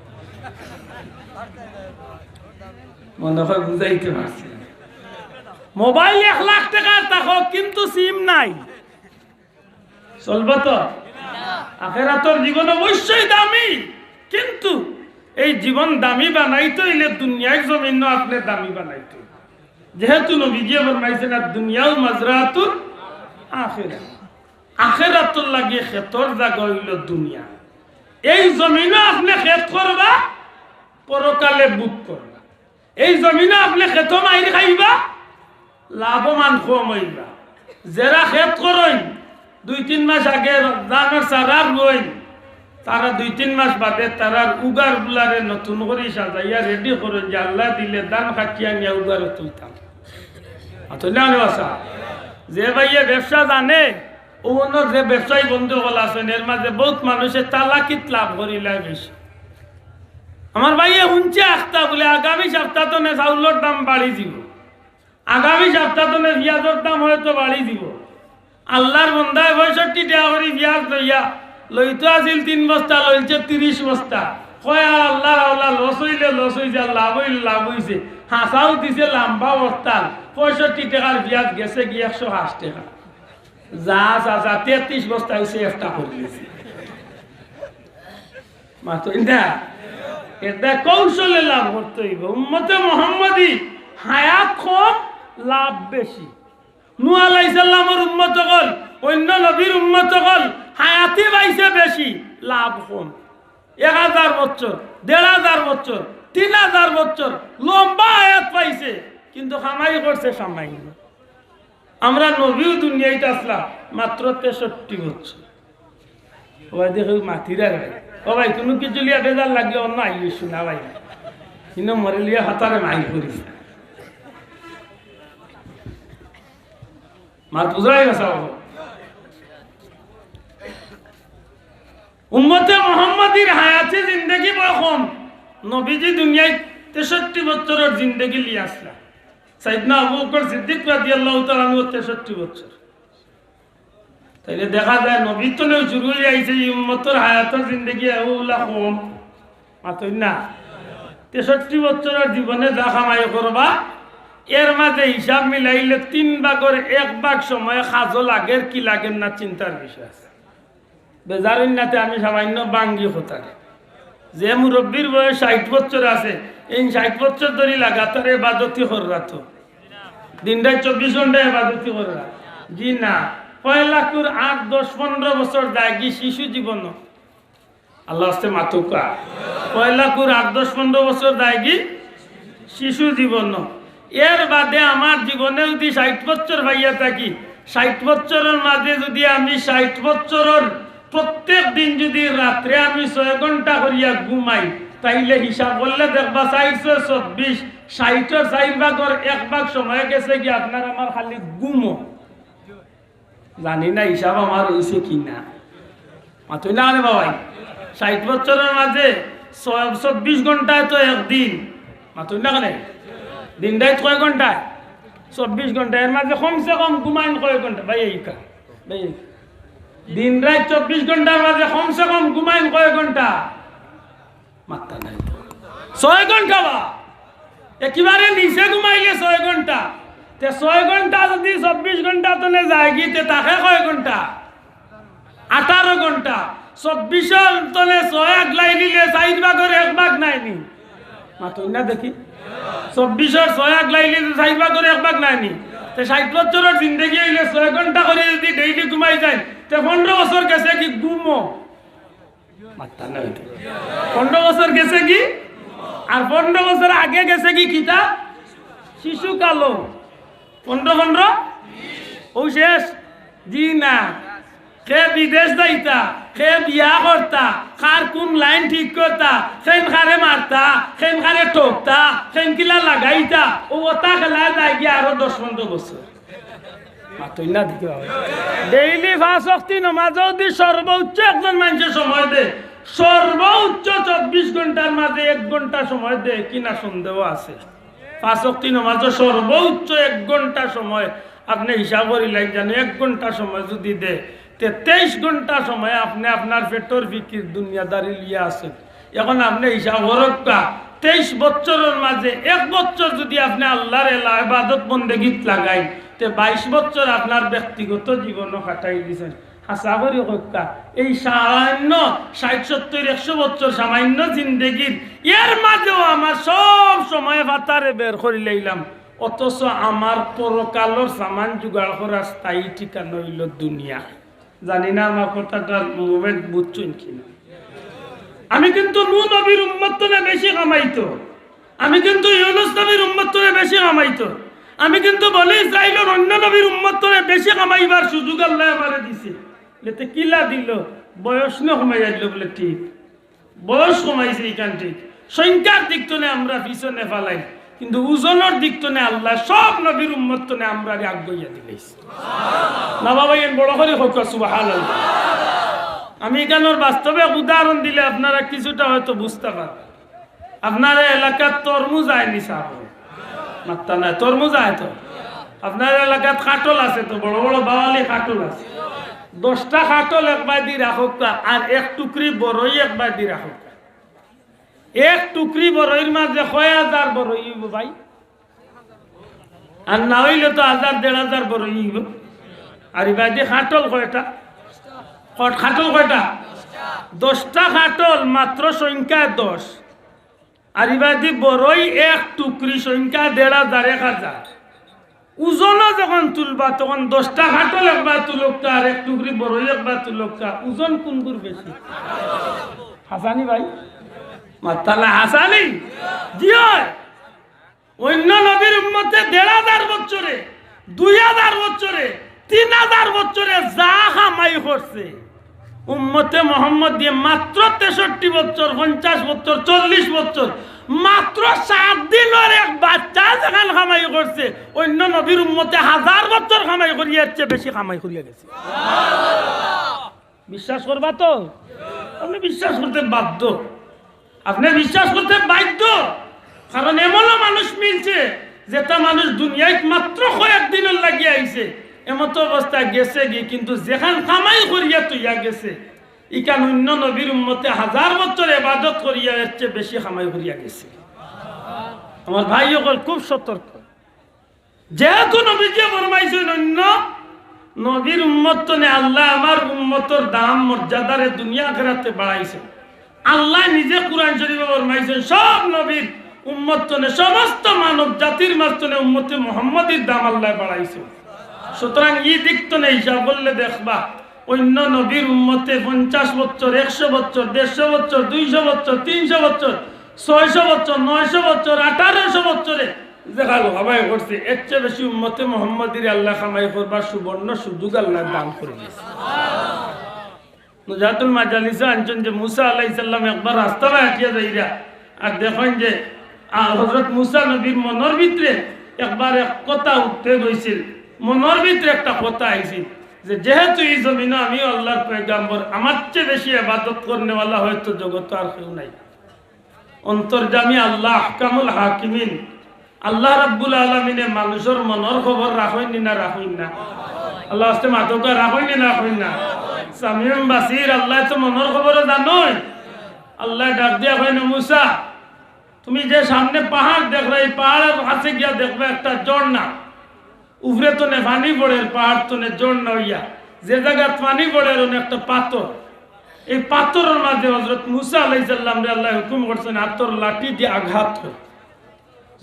মনে হয় বুঝাইতে পারছি না। মোবাইল এক লাখ টেকার থাকউক, কিন্তু সিম নাই, চলবো তো? আখেরাতর জীবন অবশ্যই দামি, কিন্তু এই জীবন দামি বানাইতে অইলে দুনিয়ার জমিনও আপনে দামি বানাইতে অইবো। যেহেতু নবীজিয়ে ফরমাইছইন, "আদ দুনিয়াউ মাজরাতুল আখিরা", আখেরাতর লাগি খেতর জাগা অইলো দুনিয়া। এই জমিনও আপনে খেত করবা, পরকালে ভোগ করবা। এই জমিনও আপনে খেতো মাইর খাইবা, লাভবান কম অইবা। যেরা খেত করইন, দুই তিন মাস আগে ধানর চারা রুইন, তারা দুই তিন মাস বাদে তারার উগার গুলারে নতুন করি সাজাইয়া ready করইন যে আল্লায় দিলে ধান কাটিয়া নিয়া উগারো তুলতাম। আতলে আনে বাসা। যে ভাইয়ে ব্যবসা জানে, অউ অনর যে ব্যবসায়ী বন্ধু অকল আছইন, এর মাঝে বউত মানুষে চালাকিত লাভ করিলায় বেশি। আমার ভাইয়ে হুনছে আখতা বুলে আগামী সপ্তাহ তনে চাউলর দাম বাড়ি যিবো, আগামী সপ্তাহ তনে পিয়াজর দাম হয়তো বাড়ি যিবো। আল্লার বন্দায় পঁয়ষট্টি টেকা করি পিয়াজ লইয়া, লইতো আছিল তিন বস্তা, লইছে তিরিশ বস্তা। কয়, আর আল্লার আওলা, লস অইলে লস অইছে, আর লাভ অইলে লাভ অইছে। হাছাউ দিছে লাম্বা বস্তা, পঁয়ষট্টি টেকার পিয়াজ গেছেগি একশো আশ টেকা। যা চাচা, তেত্রিশ বস্তা অইছে, একটা করি দিছে। মাতইন না, এটা কৌশলে লাভ করতে অইবো। উম্মতে মোহাম্মদী হায়াত কম, লাভ বেশি। নূহ আলাইহিস সালামর উম্মত অকল, অইন্য নবীর উম্মত অকল হায়াতি পাইছে বেশি, লাভ কম। এক হাজার বছর, দেড় হাজার বছর, তিন হাজার বছর লম্বা হায়াত পাইছে, কিন্তু কামাই করছে সামান্য। আমরা নবীও দুনিয়াইত আছলা মাত্র তেষট্টি বছর। ও ভাই, দেখো, মাতিরা ভাই। ও ভাই, কুনু কিছু লিয়া বেজার লাগলে অন্য আইও, শুনা ভাই। ইনো মরে লিয়া হাতারে মাইর করিস। মাত বুঝাই গেছে বাবা। উম্মতে মোহাম্মদীর হায়াতে জিন্দেগি বড় কম। নবীজি দুনিয়াইত তেষট্টি বছরর জিন্দেগি লিয়া আছলা। সাইয়েদনা আবু বকর সিদ্দিক রাদিয়াল্লাহু তাআলা আনহু তেষট্টি বছর। তাইলে দেখা যায় নবীর তনেউ শুরু অইয়া আইছে, ই উম্মতর হায়াতর জিন্দেগি অউলা কম। মাতইন না। তেষট্টি বছরর জীবনে যা কামাই করবা, এর মাঝে হিসাব মিলাইলে তিন ভাগর এক ভাগ সময় কাজো লাগের কি লাগের না চিন্তার বিষয় আছে। বেজার অইন না তে আমি সামান্য ভাঙ্গি কথারে। যে মুরব্বির বয়স ষাইট বছর আছে, এইন ষাইট বছর ধরি লাগাতার এবাদতি কররা তো। দিন রাইত চব্বিশ ঘন্টা এবাদতি কররা। জি না, পয়লাকুর আট, দশ, পনরো বছর যায়গি শিশু জীবন। আল্লার ওয়াস্তে মাতুক্কা। পয়লাকুর আট, দশ, পনরো বছর যায়গি শিশু জীবন। এর বাদে আমার জীবনে যুদি ষাইট বছর পাইয়া থাকি, ষাইট বছরর মাঝে যুদি আমি ষাইট বছরর প্রত্যেক দিন যুদি রাত্রে আমি ছয় ঘন্টা করিয়া ঘুমাই, তাইলে হিসাব করলে দেখবা চাইর ছয় চব্বিশ, ষাইটর চাইর ভাগর এক ভাগ সময় গেছেগি আপনার আমার খালি ঘুমো। জানি না হিসাব আমার অইছে কি না। মাতইন না কেনে বাবাই? ষাইট বছরর মাঝে ছয়-, চব্বিশ ঘন্টায় তো একদিন। মাতইন না কেনে? দিন রাইত কয় ঘন্টায়? চব্বিশ ঘন্টা। এর মাঝে কমসে কম ঘুমাইন কয় ঘন্টা? ভাই, এই কা-, ভাই, এই। দিন রাইত চব্বিশ ঘন্টার মাঝে কমসে কম ঘুমাইন কয় ঘন্টা? মাত্তা নাই। ছয় ঘন্টা বা। একেবারে নিচে ঘুমাইলে ছয় ঘন্টা। তে ছয় ঘন্টা যুদি চব্বিশ ঘন্টা তনে যায়গি, তে থাকে কয় ঘন্টা? আঠারো ঘন্টা। চব্বিশর তনে ছয় আগলাই নিলে চাইর ভাগর এক ভাগ নায়নি? মাতইন না দেখি। চব্বিশর ছয় আগলাই নিলে চাইর ভাগর এক ভাগ নায়নি? তে ষাইট বছরর জিন্দেগি অইলে ছয় ঘন্টা করি যুদি daily ঘুমাই যাইন, তে পনরো বছর গেছেগি ঘুমো। মাত্তা না অইতে। পনরো বছর গেছেগি, আর পনরো বছর আগে গেছেগি কিতা? শিশুকালো। পনরো, পনরো? অউ শেষ? জি না। কে বিদেশ যাইতা, কে বিয়া করতা, কার কুন line ঠিক করতা, কেন কারে মারতা, কেন কারে ঠকতা, কেন কিলা লাগাইতা, অউ অতা খেলায় যায়গি আরো দশ পনরো বছর। মাতইন না দেখি বাবা। Daily পাঁচ ওয়াক্তি নমাজো যুদি সর্বোচ্চ একজন মানষে সময় দে, সর্বোচ্চ চব্বিশ ঘন্টার মাঝে এক ঘন্টা সময় দে কিনা সন্দেহ আছে। পাঁচ ওয়াক্তি নমাজো সর্বোচ্চ এক ঘন্টা সময় আপনে হিসাব করিলাইন জানো, এক ঘন্টা সময় যুদি দে, তে তেইশ ঘন্টা সময় আপনে আপনার পেটর ফিকির দুনিয়াদারি লিয়া আছইন। এখন আপনে হিসাব করউক্কা, তেইশ বছরর মাঝে এক বছর যুদি আপনে আল্লার এলা-, এবাদত বন্দেগিত লাগাইন, তে বাইশ বছর আপনার ব্যক্তিগত জীবনও কাটাই দিছইন। হাছা করি কউক্কা, এই সামান্য ষাইট, সত্তইর, একশো বছর সামান্য জিন্দেগির, এর মাঝেও আমার সব সময় ফাতারে বের করিলাইলাম, অথচ আমার পরকালর সামান জুগাড় করার স্থায়ী ঠিকানা অইলো দুনিয়া। জানি না আমার কথাটা movement বুঝছইন কিনা। আমি কিন্তু নূহ নবীর উম্মত তনে বেশি কামাইতো, আমি কিন্তু ইউনুস নবীর উম্মত তনে বেশি কামাইতো, আমি কিন্তু বনি ইসরাইলর অইন্য নবীর উম্মত তনে বেশি কামাইবার সুযোগ আল্লায় আমারে দিছে। তে কিলা দিলো? বয়স নু কমাইয়া দিলো বুলে ঠিক। বয়স কমাইছে ইখান ঠিক, সংখ্যার দিক তনে আমরা পিছনে ফালাই। কিন্তু ওজনর দিক তনে আল্লায় সব নবীর উম্মত তনে আমরারে আগুয়াইয়া দিলাইছে। না বাবা, এন বড় করি কউক্কা সুবহানাল্লাহ। আমি ইখানর বাস্তবে এক উদাহরণ দিলে আপনারা কিছুটা হয়তো বুঝতা পারবা। আপনার এলাকাত তরমুজ আয় নি সাব? মাত্তা নাই, তরমুজ আয় তো। আপনার এলাকাত কাঠল আছে তো, বড় বড় বাওয়ালি কাঠল আছে। দশটা কাঠল এক বায়দি রাখউক্কা, আর এক টুকরি বড়ই এক বায়দি রাখউক্কা। এক টুকরি বড়ইর মাঝে কয় হাজার বড়ই অইবো ভাই? আর না অইলে তো হাজার দেড় হাজার বড়ই অইবো। আর ইবায়দি কাঠল কয়টা? কট-, কাঠল কয়টা? দশটা কাঠল, মাত্র সংখ্যায় দশ। আর ইবায়দি বড়ই এক টুকরি, সংখ্যায় দেড় হাজার, এক হাজার। ওজনও যখন তুলবা, তখন দশটা কাঠল এক বায় তুলউক্কা আর এক টুকরি বড়ই এক বায় তুলউক্কা, ওজন কুনগুর বেশি? হাছানি ভাই? মাত্তা নাই, হাছানি? জি অয়। অইন্য নবীর উম্মতে দেড় হাজার বছরে, দুই হাজার বছরে, তিন হাজার বছরে যা কামাই করছে, উম্মতে মোহাম্মদে মাত্র তেষট্টি বছর, পঞ্চাশ বছর, চল্লিশ বছর, মাত্র সাত দিনর এক বাচ্চায় যেখান কামাই করছে, অইন্য নবীর উম্মতে হাজার বছর কামাই করিয়া এর চেয়ে বেশি কামাই করিয়া গেছে। বিশ্বাস করবা তো? আপনে বিশ্বাস করতে বাধ্য। আপনে বিশ্বাস করতে বাধ্য, কারণ এমনও মানুষ মিলছে, যেটা মানুষ দুনিয়াত মাত্র কয়েক দিনর লাগি আইছে, এমতো অবস্থায় গেছেগি, কিন্তু যেখান কামাই করিয়া থইয়া গেছে, ইখান অইন্য নবীর উম্মতে হাজার বছর ইবাদত করিয়া এর চেয়ে বেশি কামাই করিয়া গেছে। আমার ভাই অকল, খুব সতর্ক। যেহেতু নবীজিয়ে ফরমাইছইন, অইন্য নবীর উম্মত তনে আল্লায় আমার উম্মতর দাম মর্যাদারে দুনিয়া আখেরাতে বাড়াইছইন। আল্লায় নিজে কুরআন শরীফো ফরমাইছইন, সব নবীর উম্মত তনে, সমস্ত মানব জাতির মাঝ তনে উম্মতে মোহাম্মদীর দাম আল্লায় বাড়াইছইন। সুতরাং ই দিক তনে হিসাব করলে দেখবা, অইন্য নবীর উম্মতে পঞ্চাশ বছর, একশো বছর, দেড়শো বছর, দুইশো বছর, তিনশো বছর, ছয়শো বছর, নয়শো বছর, আঠারোশো বছরে যেখান কামাই করছে, এর চেয়ে বেশি উম্মতে মোহাম্মদীরে আল্লায় কামাই করবার সুবর্ণ সুযোগ আল্লায় দান করি দিছে। নুজাতুল মাজালিসো আনছইন যে মুসা আলাইহিস সালাম একবার রাস্তা বায় আটিয়া যাইরা, আর দেখইন যে, আ, হযরত মুসা নবীর মনর ভিতরে একবার এক কথা উঠতে গেছিল, মনর ভিতরে একটা কথা আইছিল যে, যেহেতু ই জমিনো আমিও আল্লাহর পয়গাম্বর, আমার চেয়ে বেশি ইবাদত করনেওয়ালা হয়তো জগতো আর কেউ নাই। অন্তর্যামী আল্লাহ, আহকামুল হাকিমিন, আল্লাহ রাব্বুল আলামিনে মানুষর মনর খবর রাখইন নি না রাখইন না? আল্লাহ আস্তে মাতউক্কা, রাখইন নি না রাখইন না? সামিউন বাসির, আল্লায় তো মনর খবরও জানইন। আল্লায় ডাক দিয়া কইন, "মুসা, তুমি যে সামনে পাহাড় দেখরায়, ই পাহাড়র কাছে গিয়া দেখবা একটা ঝর্ণা।" উপরে তনে পানি পড়ের, পাহাড় তনে ঝর্ণা অইয়া, যে জাগাত পানি পড়ের অনো একটা পাথর। এই পাথরর মাঝে হযরত মুসা আলাইহিস সালামরে আল্লায় হুকুম করছইন, আতর লাঠি দিয়া আঘাত কর।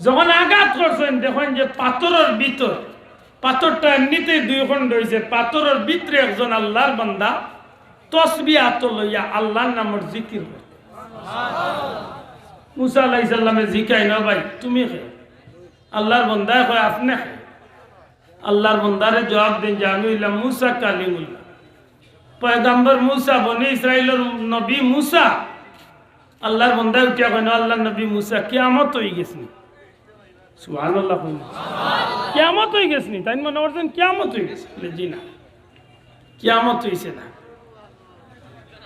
যখন আঘাত করছইন, দেখইন যে পাথরর ভিতর, পাথরটা এমনিতেই দুই খণ্ড অইছে, পাথরর ভিতরে একজন আল্লাহর বান্দা তসবি আতো লইয়া আল্লাহর নামর জিকির করতে। মুসা আলাইহিস সালামে জিকাইন, "ও ভাই, তুমি কে?" আল্লাহর বান্দায় কয়, "আপনে কে?" আল্লাহর বান্দারে জবাব দেইন যে, "আমি অইলাম মুসা কালিমুল্লাহ।" পয়গাম্বর মুসা, বনি ইসরাইলর নবী মুসা। আল্লাহর বান্দায় উঠিয়া কইন, "আল্লাহর নবী মুসা, কিয়ামত অইগেছে নি?" সুবহানাল্লাহ কইন। "কিয়ামত অইগেছে নি?" তাইন মনে করছইন কিয়ামত অইগেছে। বলে, "জি না, কিয়ামত অইছে না।"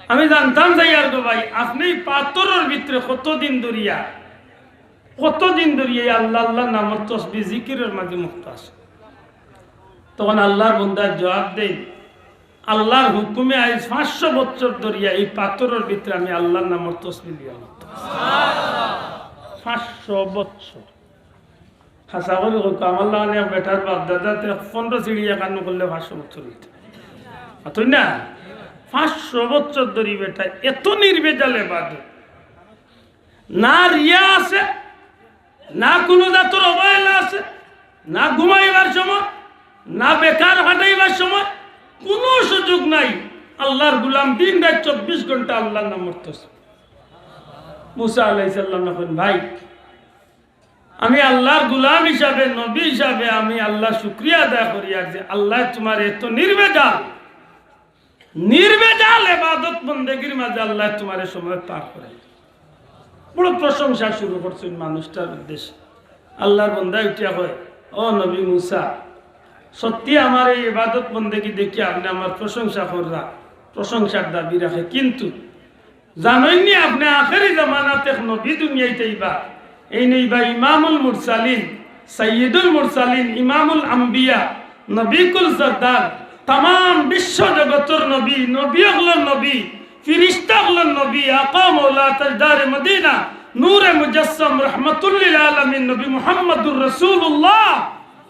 আমি জানতাম চাইয়ার গো ভাই, আপনে ই পাথরর ভিতরে কতদিন ধরিয়া কতদিন ধরি এই আল্লাহ, আল্লাহর নামর তসবি জিকিরর মাঝে মুক্ত আছে। তখন আল্লাহর বান্দায় জবাব দেইন, "আল্লাহর হুকুমে আইজ পাঁচশো বছর ধরিয়া এই পাথরর ভিতরে আমি আল্লাহর নামর তসবি লইয়া মুক্ত আছি।" পাঁচশো বছর। হাছা করি কউক্কা, আমার লাখান এক বেটার বাপ দাদাতে পনেরো সিঁড়ি একান্ন করলে পাঁচশো বছর অইতো। আর তুই না, পাঁচশো বছর ধরি বেটা এত নির্ভেজাল ইবাদত। না রিয়া আছে, না কুনু জাতর অবহেলা আছে, না ঘুমাইবার সময়, না বেকার খাটাইবার সময়, কুনু সুযোগ নাই। আল্লাহর গোলাম দিন রাইত চব্বিশ ঘন্টা আল্লাহর নামর তসবি। মুসা আলাইহিস সালামে কইন, "ভাই, আমি আল্লাহর গোলাম হিসাবে, নবী হিসাবে আমি আল্লাহর শুকরিয়া আদায় করিয়ার যে আল্লায় তুমারে এত নির্ভেজাল, নির্ভেজাল ইবাদত বন্দেগীর মাঝে আল্লায় তুমারে সময় পার করাইছে।" বড় প্রশংসা শুরু করছইন মানুষটার উদ্দেশ্যে। আল্লাহর বন্দা উঠিয়া কয়, "ও নবী মুসা, সত্যি আমার এই ইবাদত বন্দেগী দেখি আপনে আমার প্রশংসা কররা, প্রশংসার দাবি রাখে, কিন্তু জানইননি আপনে আখেরি জামানাত এক নবী দুনিয়াইত আইবা, এইন অইবা ইমামুল মুরসালিন, সাইয়্যিদুল মুরসালিন, ইমামুল আম্বিয়া, নবীকুল সর্দার, তামাম বিশ্ব জগতর নবী, নবী অকলর নবী, ফিরিস্তা অকলর নবী, আকা মৌলা তাজদারে মদিনা, নূরে মুজাসসাম, রহমতুল্লিল আলামিন নবী মুহাম্মদুর রাসূলুল্লাহ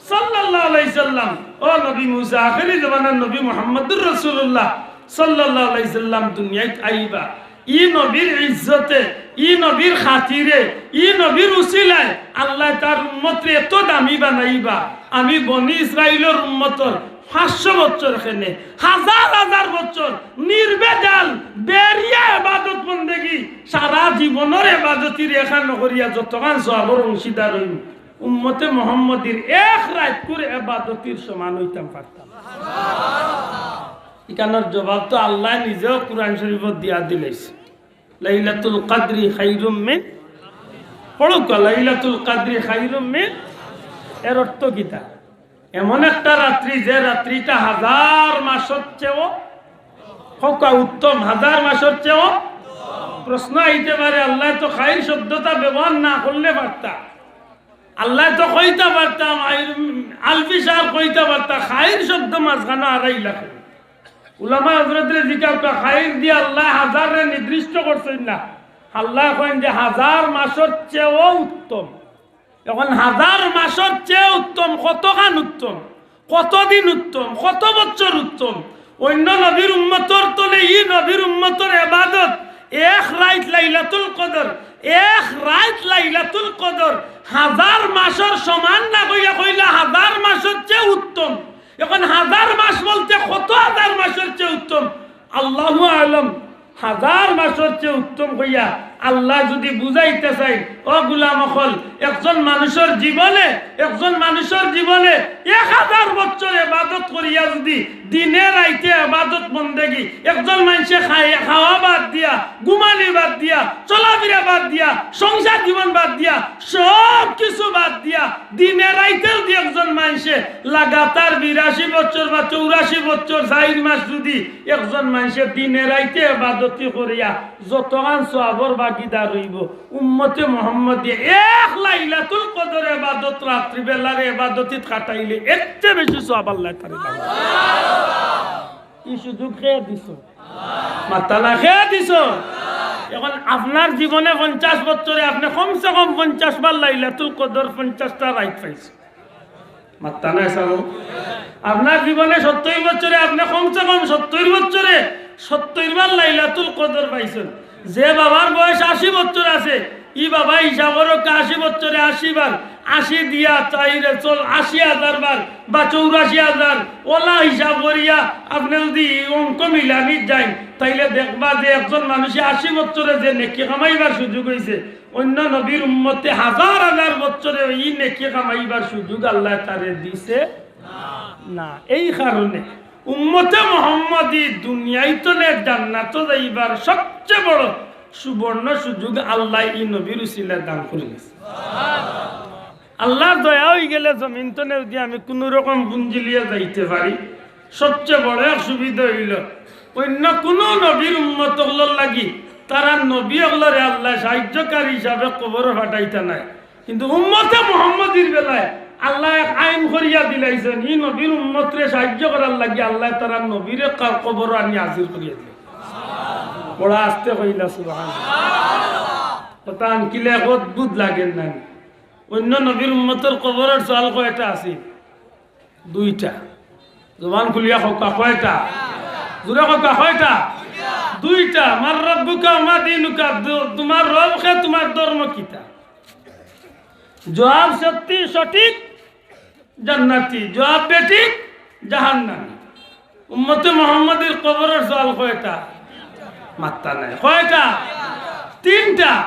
সাল্লাল্লাহু আলাইহি সাল্লাম।" ও নবী মুসা, আখেরি জমানার নবী মুহাম্মদুর রাসূলুল্লাহ সাল্লাল্লাহু আলাইহি সাল্লাম দুনিয়াইত আইবা। ই নবীর ইজ্জতে, ই নবীর খাতিরে, ই নবীর উসিলায় আল্লায় তার উম্মতরে এত দামি বানাইবা। আমি বনি ইসরাইলর উম্মতর পাঁচশো বছর কেনে, হাজার হাজার বছর নির্ভেজাল বেরিয়া ইবাদত বন্দেগী, সারা জীবনর ইবাদতির এখান করিয়া যতখান সওয়াবর অংশীদার অইমু, উম্মতে মোহাম্মদীর এক রাইতকুর ইবাদতির সমান অইতাম পারতাম। ইখানর জবাব তো আল্লায় নিজেও কুরআন শরীফত দিয়া দিলাইছে, "লাইলাতুল কাদরি খাইরুম মিন," পড়উক্কা, "লাইলাতুল কাদরি খাইরুম মিন।" এর অর্থ কিতা? এমন একটা রাত্রি, যে রাত্রিটা হাজার মাসর চেয়েও, কউক্কা, উত্তম, হাজার মাসর চেয়েও। প্রশ্ন আইতে পারে, আল্লায় তো খাইর শব্দটা ব্যবহার না করলে পারতা, আল্লায় তো কইতা পারতা, আই-, আলফি সাহেব কইতা পারতা, খাইর শব্দ মাঝখানো আড়াইলা কেনে? উলামা হজরতরে জিকাউক্কা, খাইর দিয়া আল্লায় হাজাররে নির্দিষ্ট করছইন না, আল্লায় কইন যে হাজার মাসর চেয়েও উত্তম। এখন হাজার মাসর চেয়ে উত্তম, কতখান উত্তম, কতদিন উত্তম, কত বছর উত্তম। অইন্য নবীর উম্মতর তলে ই নবীর উম্মতর ইবাদত এক রাইত লাইলাতুল কদর, এক রাইত লাইলাতুল কদর হাজার মাসর সমান না কইয়া কইলা হাজার মাসর চেয়ে উত্তম। এখন হাজার মাস বলতে কত হাজার মাসর চেয়ে উত্তম? আল্লাহু আলম। হাজার মাসর চেয়ে উত্তম কইয়া আল্লায় যুদি বুঝাইতা চাইন, ও গুলাম অকল, একজন মানুষর জীবনে, একজন মানুষর জীবনে এক হাজার বছর ইবাদত করিয়া যুদি দিনে রাইতে ইবাদত বন্দেগী, একজন মানষে খাই-, খাওয়া বাদ দিয়া, ঘুমানি বাদ দিয়া, চলাফিরা বাদ দিয়া, সংসার জীবন বাদ দিয়া, সব কিছু বাদ দিয়া দিনে রাইতে যুদি একজন মানষে লাগাতার বিরাশি বছর বা চৌরাশি বছর চাইর মাস যুদি একজন মানষে দিনে রাইতে ইবাদতি করিয়া যতখান সওয়াবর ভাগিদার অইবো, উম্মতে মোহাম্মদী এক লাইলাতুল কদর ইবাদত রাত্রি বেলার ইবাদতিত খাটাইলে এর চেয়ে বেশি সওয়াব আল্লায় তারে দান। ই সুযোগ কে দিছো? মাতইন না, কে দিছো? এখন আপনার জীবনে পঞ্চাশ বছরে আপনে কমসে কম পঞ্চাশ বার লাইলাতুল কদর পঞ্চাশটা রাইত পাইছইন। মাতইন না, সাবু। আপনার জীবনে সত্তইর বছরে আপনে কমসে কম সত্তইর বছরে সত্তইর বার লাইলাতুল কদর পাইছইন। যে বাবার বয়স আশি বছর আছে, ই বাবা হিসাব করউক্কা আশি বছরে আশি বার, আশি দিয়া চাইরে চল আশি হাজার বার বা চৌরাশি হাজার, অলা হিসাব করিয়া আপনে যুদি ই অঙ্ক মিলানিত যাইন, তাইলে দেখবা যে একজন মানষে আশি বছরে যে নেকি কামাইবার সুযোগ অইছে, অইন্য নবীর উম্মতে হাজার হাজার বছরে ই নেকি কামাইবার সুযোগ আল্লায় তারে দিছে না। এই কারণে উম্মতে মোহাম্মদী দুনিয়াইত তনে জান্নাতো যাইবার সবচেয়ে বড় সুবর্ণ সুযোগ আল্লায় ই নবীর উসিলায় দান করি গেছে। আল্লার দয়া অইগেলে জমিন তনে যুদি আমি কুনু রকম পুঞ্জি লইয়া যাইতে পারি, সবচেয়ে বড় এক সুবিধা অইলো, অইন্য কুনু নবীর উম্মত অকলর লাগি তারার নবী অকলরে আল্লায় সাহায্যকারী হিসাবে কবরো পাঠাইতা নায়, কিন্তু উম্মতে মোহাম্মদীর বেলায় আল্লায় এক আইন করিয়া দিলাইছইন, ই নবীর উম্মতরে সাহায্য করার লাগি আল্লায় তারার নবীরে কা-, কবরো আনি হাজির করিয়া দিলা। বড় আস্তে কইলা সুবহানাল্লাহ। কথা আনকিলে এক অদ্ভুত লাগের না নি? অইন্য নবীর উম্মতর কবরর সওয়াল কয়টা আছে? দুইটা। জবান খুলিয়া কউক্কা, কয়টা? জোরে কউক্কা, কয়টা? দুইটা। মান রাব্বুকা ওয়া মা দীনুকা, তু-, তুমার রব কে, তুমার ধর্ম কিতা? জবাব সত্যি সঠিক, জান্নাতি। জবাব বেঠিক, জাহান্নামী। উম্মতে মোহাম্মদীর কবরর সওয়াল কয়টা? মাতইন না, কয়টা? তিনটা।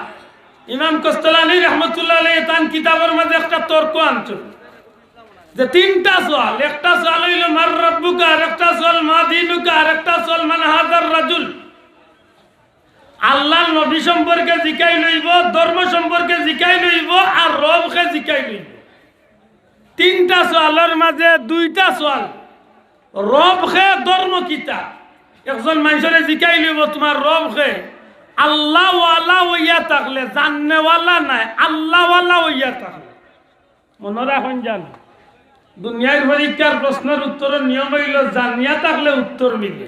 ইমাম কস্তলানী রহমতুল্লাহ আলাইহি তান কিতাবর মাঝে একটা তর্ক আনছইন যে তিনটা সওয়াল, একটা সওয়াল অইলো মান রাব্বুকা, আর একটা সওয়াল মা দীনুকা, আর একটা সওয়াল মান হাযার রাজুল। আল্লাহর নবী সম্পর্কে জিকাইল অইবো, ধর্ম সম্পর্কে জিকাইল অইবো, আর রবকে জিকাইল অইবো। তিনটা সওয়ালর মাঝে দুইটা সওয়াল। রবকে, ধর্ম কিতা? একজন মানষরে জিকাইল অইবো, তুমার রবকে? আল্লাহওয়ালা অইয়া থাকলে, জাননেওয়ালা নায়, আল্লাহওয়ালা অইয়া থাকলে। মনো রাখইন যান, দুনিয়ার পরীক্ষার প্রশ্নর উত্তরর নিয়ম অইলো জানিয়া থাকলে উত্তর মিলে,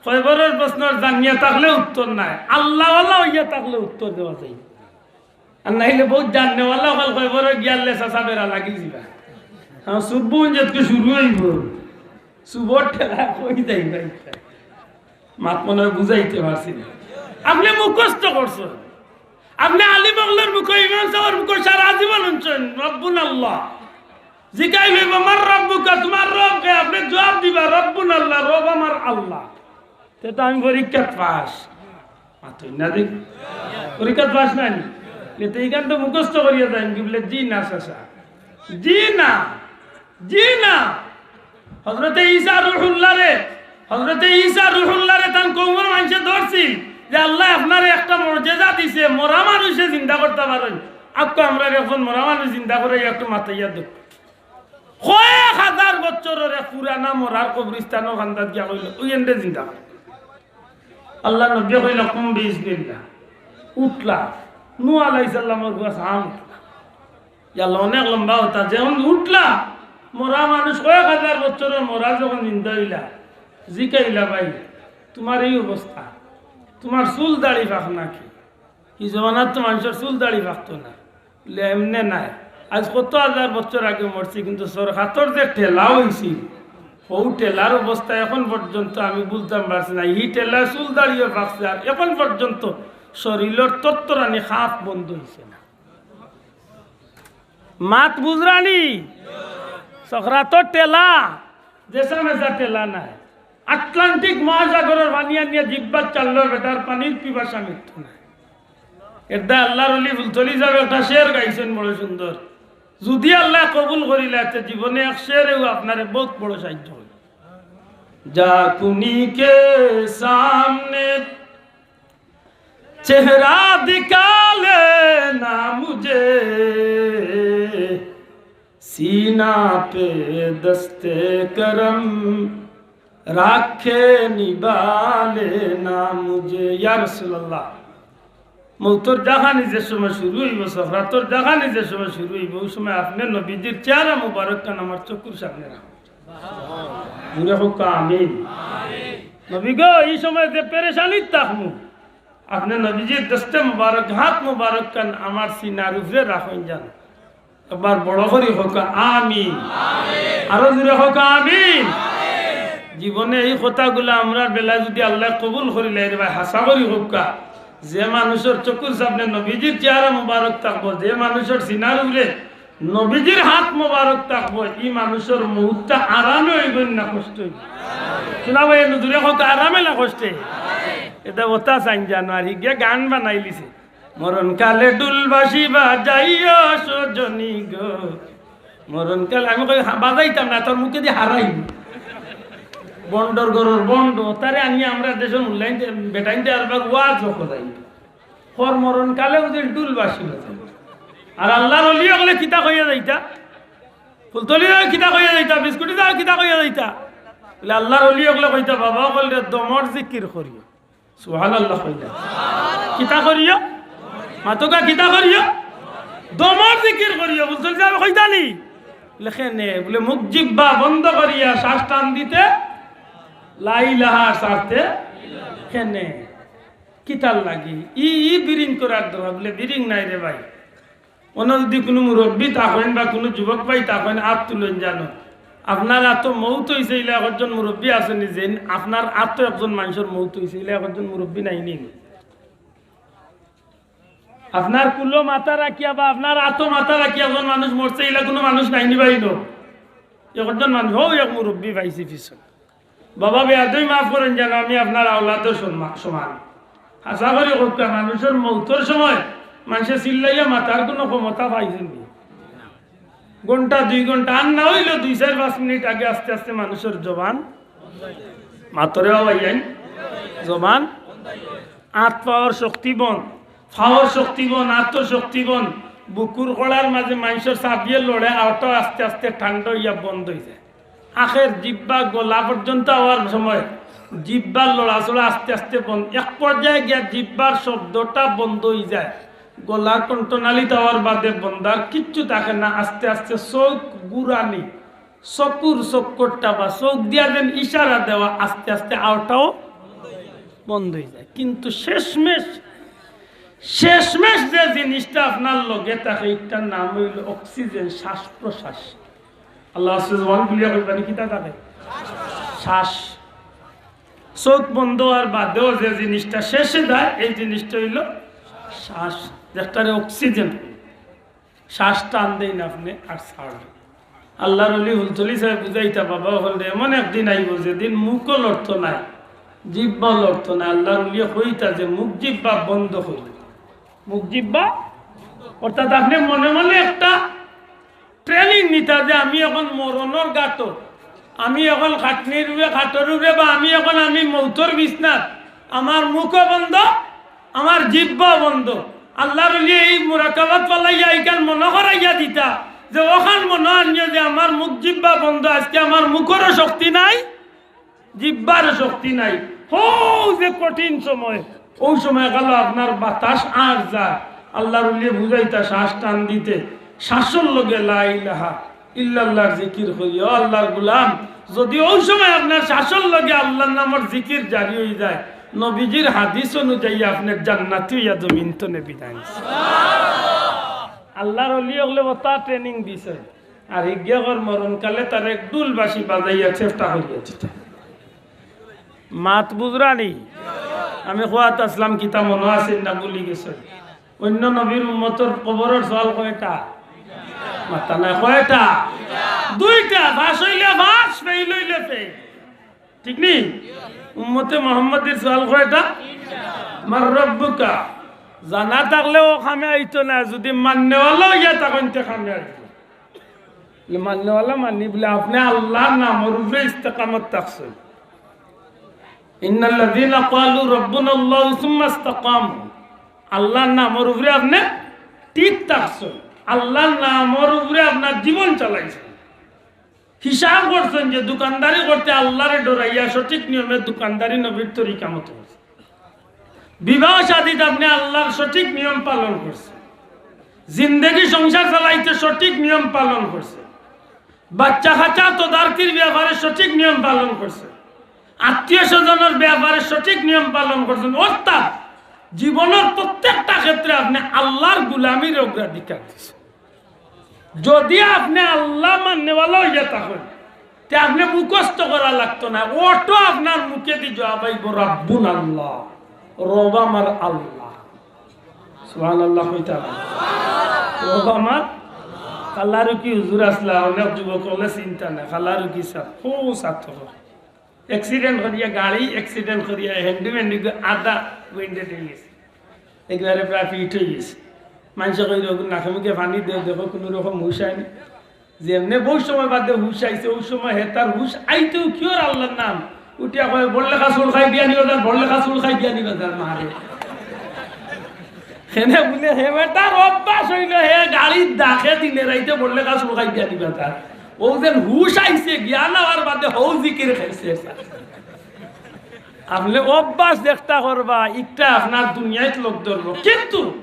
কয়বরর প্রশ্নর জানিয়া থাকলে উত্তর নায়, আল্লাহওয়ালা অইয়া থাকলে উত্তর দেওয়া যায়। আর নাইলে বউত জাননেওয়ালা অকল কয়বরো গিয়ালে চাচা বেড়া লাগি যিবা। হ্যাঁ, সুবুন যেতকে শুরু অইবো, সুবর ঠেলা কই যাইবা? মাত মনে অয় বুঝাইতে পারছি না। আপনে মুখস্থ করছইন, আপনে আলিম অকলর মুখো, ইমাম সাবর মুখো সারা জীবন হুনছইন, "রব্বুনা আল্লাহ।" জিকাইল অইবো, "মান রব্বুকা?" তুমার রব কে? আপনে জুয়াব দিবা, "রব্বুনা আল্লাহ, রব আমার আল্লাহ।" তে তো আমি পরীক্ষাত পাস। মাতইন না দেখি। পরীক্ষাত পাস নায়নি? তে ইখান তো মুখস্থ করিয়া যাইমু গি? বলে, "জি না চাচা, জি না, জি না।" হজরতে ঈসা রুহুল্লাহরে, হজরতে ঈসা রুহুল্লাহরে তান কওমর মানষে ধরছিল যে, "আল্লায় আপনারে একটা মজেজা দিছে, মরা মানুষে জিন্দা করতা পারইন। আউক্কা আমরারে একজন মরা মানুষ জিন্দা করাইয়া একটু মাতাইয়া দেউক্কা।" কয়েক হাজার বছরর এক পুরানা মরার কবরস্থানর কান্দাত গিয়া কইলো, "অউ এনরে জিন্দা কর।" আল্লার নবীয়ে কইলা, "কুম বিইজনিল্লাহ।" উঠলা, নূহ আলাইহিস সালামর পুয়া সাম উঠলা। ইয়াল্লা, অনেক লম্বা কথা। যেখন উঠলা, মরা মানুষ কয়েক হাজার বছরর মরা যখন জিন্দা অইলা, জিকাইলা, "ভাই, তুমার ই অবস্থা, তুমার চুল দাড়ি পাক না কি?" ই জমানাত তো মানষর চুল দাড়ি পাকতো না। বলে, "এমনে নায়, আইজ কত হাজার বছর আগে মরছি, কিন্তু সরকাতর যে ঠেলা অইছিল, অউ ঠেলার অবস্থা এখন পর্যন্ত আমি ভুলতাম পারছি না। ই ঠেলায় চুল দাড়িও পাকছে, আর এখন পর্যন্ত শরীলর তত্তরানি খাপ বন্ধ অইছে না।" মাত বুঝরানি? সরকাতর ঠেলা, যেসা মেসা ঠেলা নায়। আটলান্টিক মহাসাগরর পানি আনিয়া জিব্বাত চাললেও বেটার পানির পিপাসা মিটতো নায়। এরদায় আল্লার অলি ফুলতলি ছাবে একটা শের গাইছইন বড় সুন্দর। যুদি আল্লায় কবুল করিলায়, তে জীবনে এক শেরেউ আপনারে বউত বড় সাইয্য অইবো। যা কুনি কে সামনে চেহারা দিখা লেনা মুঝে, সিনা পে দস্তে করম রাখে নিভা লেনা মুঝে। ইয়া রাসুলাল্লাহ, মউতর জাখানি যে সময় শুরু অইবো, সরকাতর জাখানি যে সময় শুরু অইবো, অউ সময় আপনে নবীজির চেহারা মুবারক খান আমার চকুর সামনে রাখবা। জুরে কউক্কা আমিন। নবী গো, ই সময় যে পেরেশানিত থাকমু, আপনে নবীজির দস্তে মুবারক, হাত মুবারক খান আমার সিনার উপরে রাখইন যান। একবার বড় করি কউক্কা আমিন। আরো জুরে কউক্কা আমিন। জীবনে ই কথাগুলা আমরার বেলায় যুদি আল্লায় কবুল করিলায় রে ভাই, হাছা করি কউক্কা, যে মানুষর চকুর সামনে নবীজির চেহারা মুবারক থাকবো, যে মানুষর সিনার উপরে নবীজির হাত মুবারক থাকবো, ই মানুষর মউতটা আরামে অইবো না কষ্টে অইবো? হুনা ভাই, এনু জুরে কউক্কা, আরামে না কষ্টে? ইটা কথা চাইন জানো, আর হিগিয়ে গান বানাইলিছে, "মরণকালে ঢুল বাঁশি বাজাইও সজনী গো।" মরণকালে আমি কই, "হা-, বাজাইতাম না, তোর মুখেদি হারাইমু।" ভন্ডর ঘরর ভন্ড, তারে আনিয়া আমরার দেশর মুল্লাইন্তে, বেটাইন্তে আরবার ওয়াজও করাই। কর মরণকালে বুঝি ঢুল বাঁশি বাজাইমু। আর আল্লার অলি অকলে কিতা কইয়া যাইতা? ফুলতলি যাও কিতা কইয়া যাইতা? বিস্কুটি যাও কিতা কইয়া যাইতা? বলে, আল্লার অলি অকলে কইতা, "বাবা অকলরে দমর জিকির করিও।" সুবহানাল্লাহ কইলা। কিতা করিও? মাতউক্কা, কিতা করিও? দমর জিকির করিও। বুঝছইন যে আমি কইতানি? লেখে নে, বলে, মুখ জিব্বা বন্ধ করিয়া শ্বাস টান দিতে, লা ইলাহা ছাড়তে, কেনে? কিতার লাগি? ই, ই বিরিং করার দরকার। বলে, বিরিং নাই রে ভাই। অনো যুদি কুনু মুরব্বি থাকইন বা কুনু যুবক ভাই থাকইন, আত তুলইন জানো। আপনার আতো মউত অইছে, ইলা একজন মুরব্বি আছইন নি, যেইন আপনার আতো একজন মানষর মউত অইছে, ইলা একজন মুরব্বি নাইনি? আপনার কুলো মাথা রাখিয়া বা আপনার আতো মাথা রাখিয়া একজন মানুষ মরছে, ইলা কুনু মানুষ নাইনি ভাই নো? একজন মানুষ, হউ এক মুরব্বি পাইছি পিছনে। বাবা, বেয়াদবি মাফ করইন জানো, আমি আপনার আওলাদর সম্মা-, সমান। হাছা করি কউক্কা, মানষর মউতর সময় মানষে চিল্লাইয়া মাতার কুনু ক্ষমতা পাইছইন নি? ঘন্টা, দুই ঘন্টা, আর না অইলো দুই, চাইর, পাঁচ মিনিট আগে আস্তে আস্তে মানষর জবান, মাতরে বাবা ইয়াইন, জবান। আত পাওর শক্তি বন, পাওর শক্তি বন, আতর শক্তি বন। বুকুর কড়ার মাঝে মানষর চাবিয়ে লড়ে, আওটাও আস্তে আস্তে ঠান্ডা অইয়া বন্ধ অইযায়। আখের জিব্বা গলা পর্যন্ত আওয়ার সময় জিব্বার লড়াচড়া আস্তে আস্তে বন্ধ। এক পর্যায়ে গিয়া জিব্বার শব্দটা বন্ধ অইযায়। গলার কণ্ঠনালীত আওয়ার বাদে বন্ধ, আর কিচ্ছু থাকে না। আস্তে আস্তে চউখ ঘুরানি, চকুর চক্করটা বা চউখ দিয়া যেন ইশারা দেওয়া, আস্তে আস্তে আওটাও বন্ধ অইযায়। কিন্তু শেষমেশ, শেষমেশ যে জিনিসটা আপনার লগে থাকে, ইটার নাম অইলো অক্সিজেন, শ্বাস প্রশ্বাস। আল্লাহ আছে, জবান খুলিয়া কইবা নি, কিতা থাকে? শ্বাস। চউখ বন্ধ অওয়ার বাদেও যে জিনিসটা শেষে যায়, এই জিনিসটা অইলো শ্বাস, যেটারে অক্সিজেন। শ্বাস টান দেইন আপনে আর ছাড়েন। আল্লাহর ওলি ফুলতলি ছাহেব বুঝাইতা, বাবা অকলরে, এমন একদিন আইবো যেদিন মুখও লড়তো নায়, জিব্বাও লড়তো নায়। আল্লাহর ওলিয়ে কইতা যে মুখ জিব্বা বন্ধ করি, মুখ জিব্বা, অর্থাৎ আপনে মনে মনে একটা training নিতা যে আমি অখন মরণর ঘাটো, আমি অখন খাটনির উপরে, খাটর উপরে, বা আমি অখন আমি মৌতর বিছনাত, আমার মুখও বন্ধ, আমার জিব্বাও বন্ধ। আল্লাহর ওলিয়ে এই মুরাকাবাত ফালাইয়া ইখান মনো করাইয়া দিতা যে অখান মনো আনিও যে আমার মুখ জিব্বা বন্ধ, আজকে আমার মুখরও শক্তি নাই, জিব্বারও শক্তি নাই। হউ যে কঠিন সময়, অউ সময় গেল আপনার বাতাস আর যা। আল্লাহর ওলিয়ে বুঝাইতা শ্বাস টান দিতে, শ্বাসর লগে লা ইলাহা ইল্লাল্লাহর জিকির করি। ও আল্লাহর গুলাম, যদি অউ সময় আপনার শ্বাসর লগে আল্লাহর নামর জিকির জারি অইযায়, নবীজির হাদিস অনুযায়ী আপনে জান্নাতি অইয়া জমিন তনে বিদায় নিছেন। আল্লাহর ওলি অকলে অতা training দিছে। আর হিগিয়া কর মরণকালে তার এক ডুল বাঁশি বাজাইয়া চেষ্টা করিয়া দিতা। মাত বুঝরা নি? আমি কওয়াত আছলাম, কিতা মনো আছে না ভুলি গেছইন? অইন্য নবীর উম্মতর কবরর সওয়াল কয়টা? মাত্তা নাই, কয়টা? দুইটা। পাস অইলে পাস, ফেইল অইলে ফেইল। ঠিক নি? উম্মতে মুহাম্মাদির সওয়াল কয়টা? মান রাব্বুকা। জানা থাকলেও কামে আইতো না, যদি মাননেওয়ালা অইয়া থাকইন তে কামে আইতো। মাননেওয়ালা মানি বুলে আপনে আল্লাহর নামর উপরে ইস্তেকামত থাকছইন। ইন্নাল্লাযীনা ক্বালু রাব্বুনাল্লাহু সুম্মা ইস্তাকামু। আল্লাহর নামর উপরে আপনে ঠিক থাকছইন, আল্লাহর নামর উপরে আপনার জীবন চালাইছইন। হিসাব করছইন যে দোকানদারি করতে আল্লাহরে ডরাইয়া সঠিক নিয়মে দোকানদারি নবীর তরিকা মতো করছইন। বিবাহ শাদীত আপনে আল্লাহর সঠিক নিয়ম পালন করছইন। জিন্দেগি সংসার চালাইতে সঠিক নিয়ম পালন করছইন। বাচ্চা কাচ্চা তদারকির ব্যাপারে সঠিক নিয়ম পালন করছইন। আত্মীয় স্বজনর ব্যাপারে সঠিক নিয়ম পালন করছইন। অর্থাৎ জীবনর প্রত্যেকটা ক্ষেত্রে আপনে আল্লাহর গুলামির অগ্রাধিকার দিছইন। যদি আপনে আল্লাহ মাননেওয়ালা অইয়া থাকইন, তে আপনে মুখস্থ করা লাগতো না, অটো আপনার মুখেদি জবাব আইবো, রাব্বুনাল্লাহ, রব আমার আল্লাহ। সুবহানাল্লাহ কইতা না? রব আমার। কালারুকি হুজুর আছলা, অনেক যুবক অকলে চিনতা না, কালারুকি সাব, হউ ছাত্র। Accident করিয়া, গাড়ি accident করিয়া, হ্যান্ডি ম্যান্ডি গো আধা wounded অইগেছে, একবারে প্রায় fit অইগেছে। মানষে কইরা, "ওগো নাকে মুখে পানি দেও, দেখো কুনু রকম হুশ আয়নি।" যেমনে বউত সময় বাদে হুশ আইছে, অউ সময় হে তার হুশ আইতেউ কিওর আল্লাহর নাম। উঠিয়া কয়, "বড়লেখা চুল খাই বিয়ানীবাজার, বড়লেখা চুল খাই বিয়ানীবাজার, মারে।" হেনে বুলে হে বেটার অভ্যাস অইলো, হে গাড়ির ডাকে দিনে রাইতে বড়লেখা চুল খাই বিয়ানীবাজার। অউ যেন হুশ আইছে, জ্ঞান আওয়ার বাদে হউ জিকির খাইছে। আপনে অভ্যাস যেকটা করবা, ইকটা আপনার দুনিয়াত লগ ধরবো। কিন্তু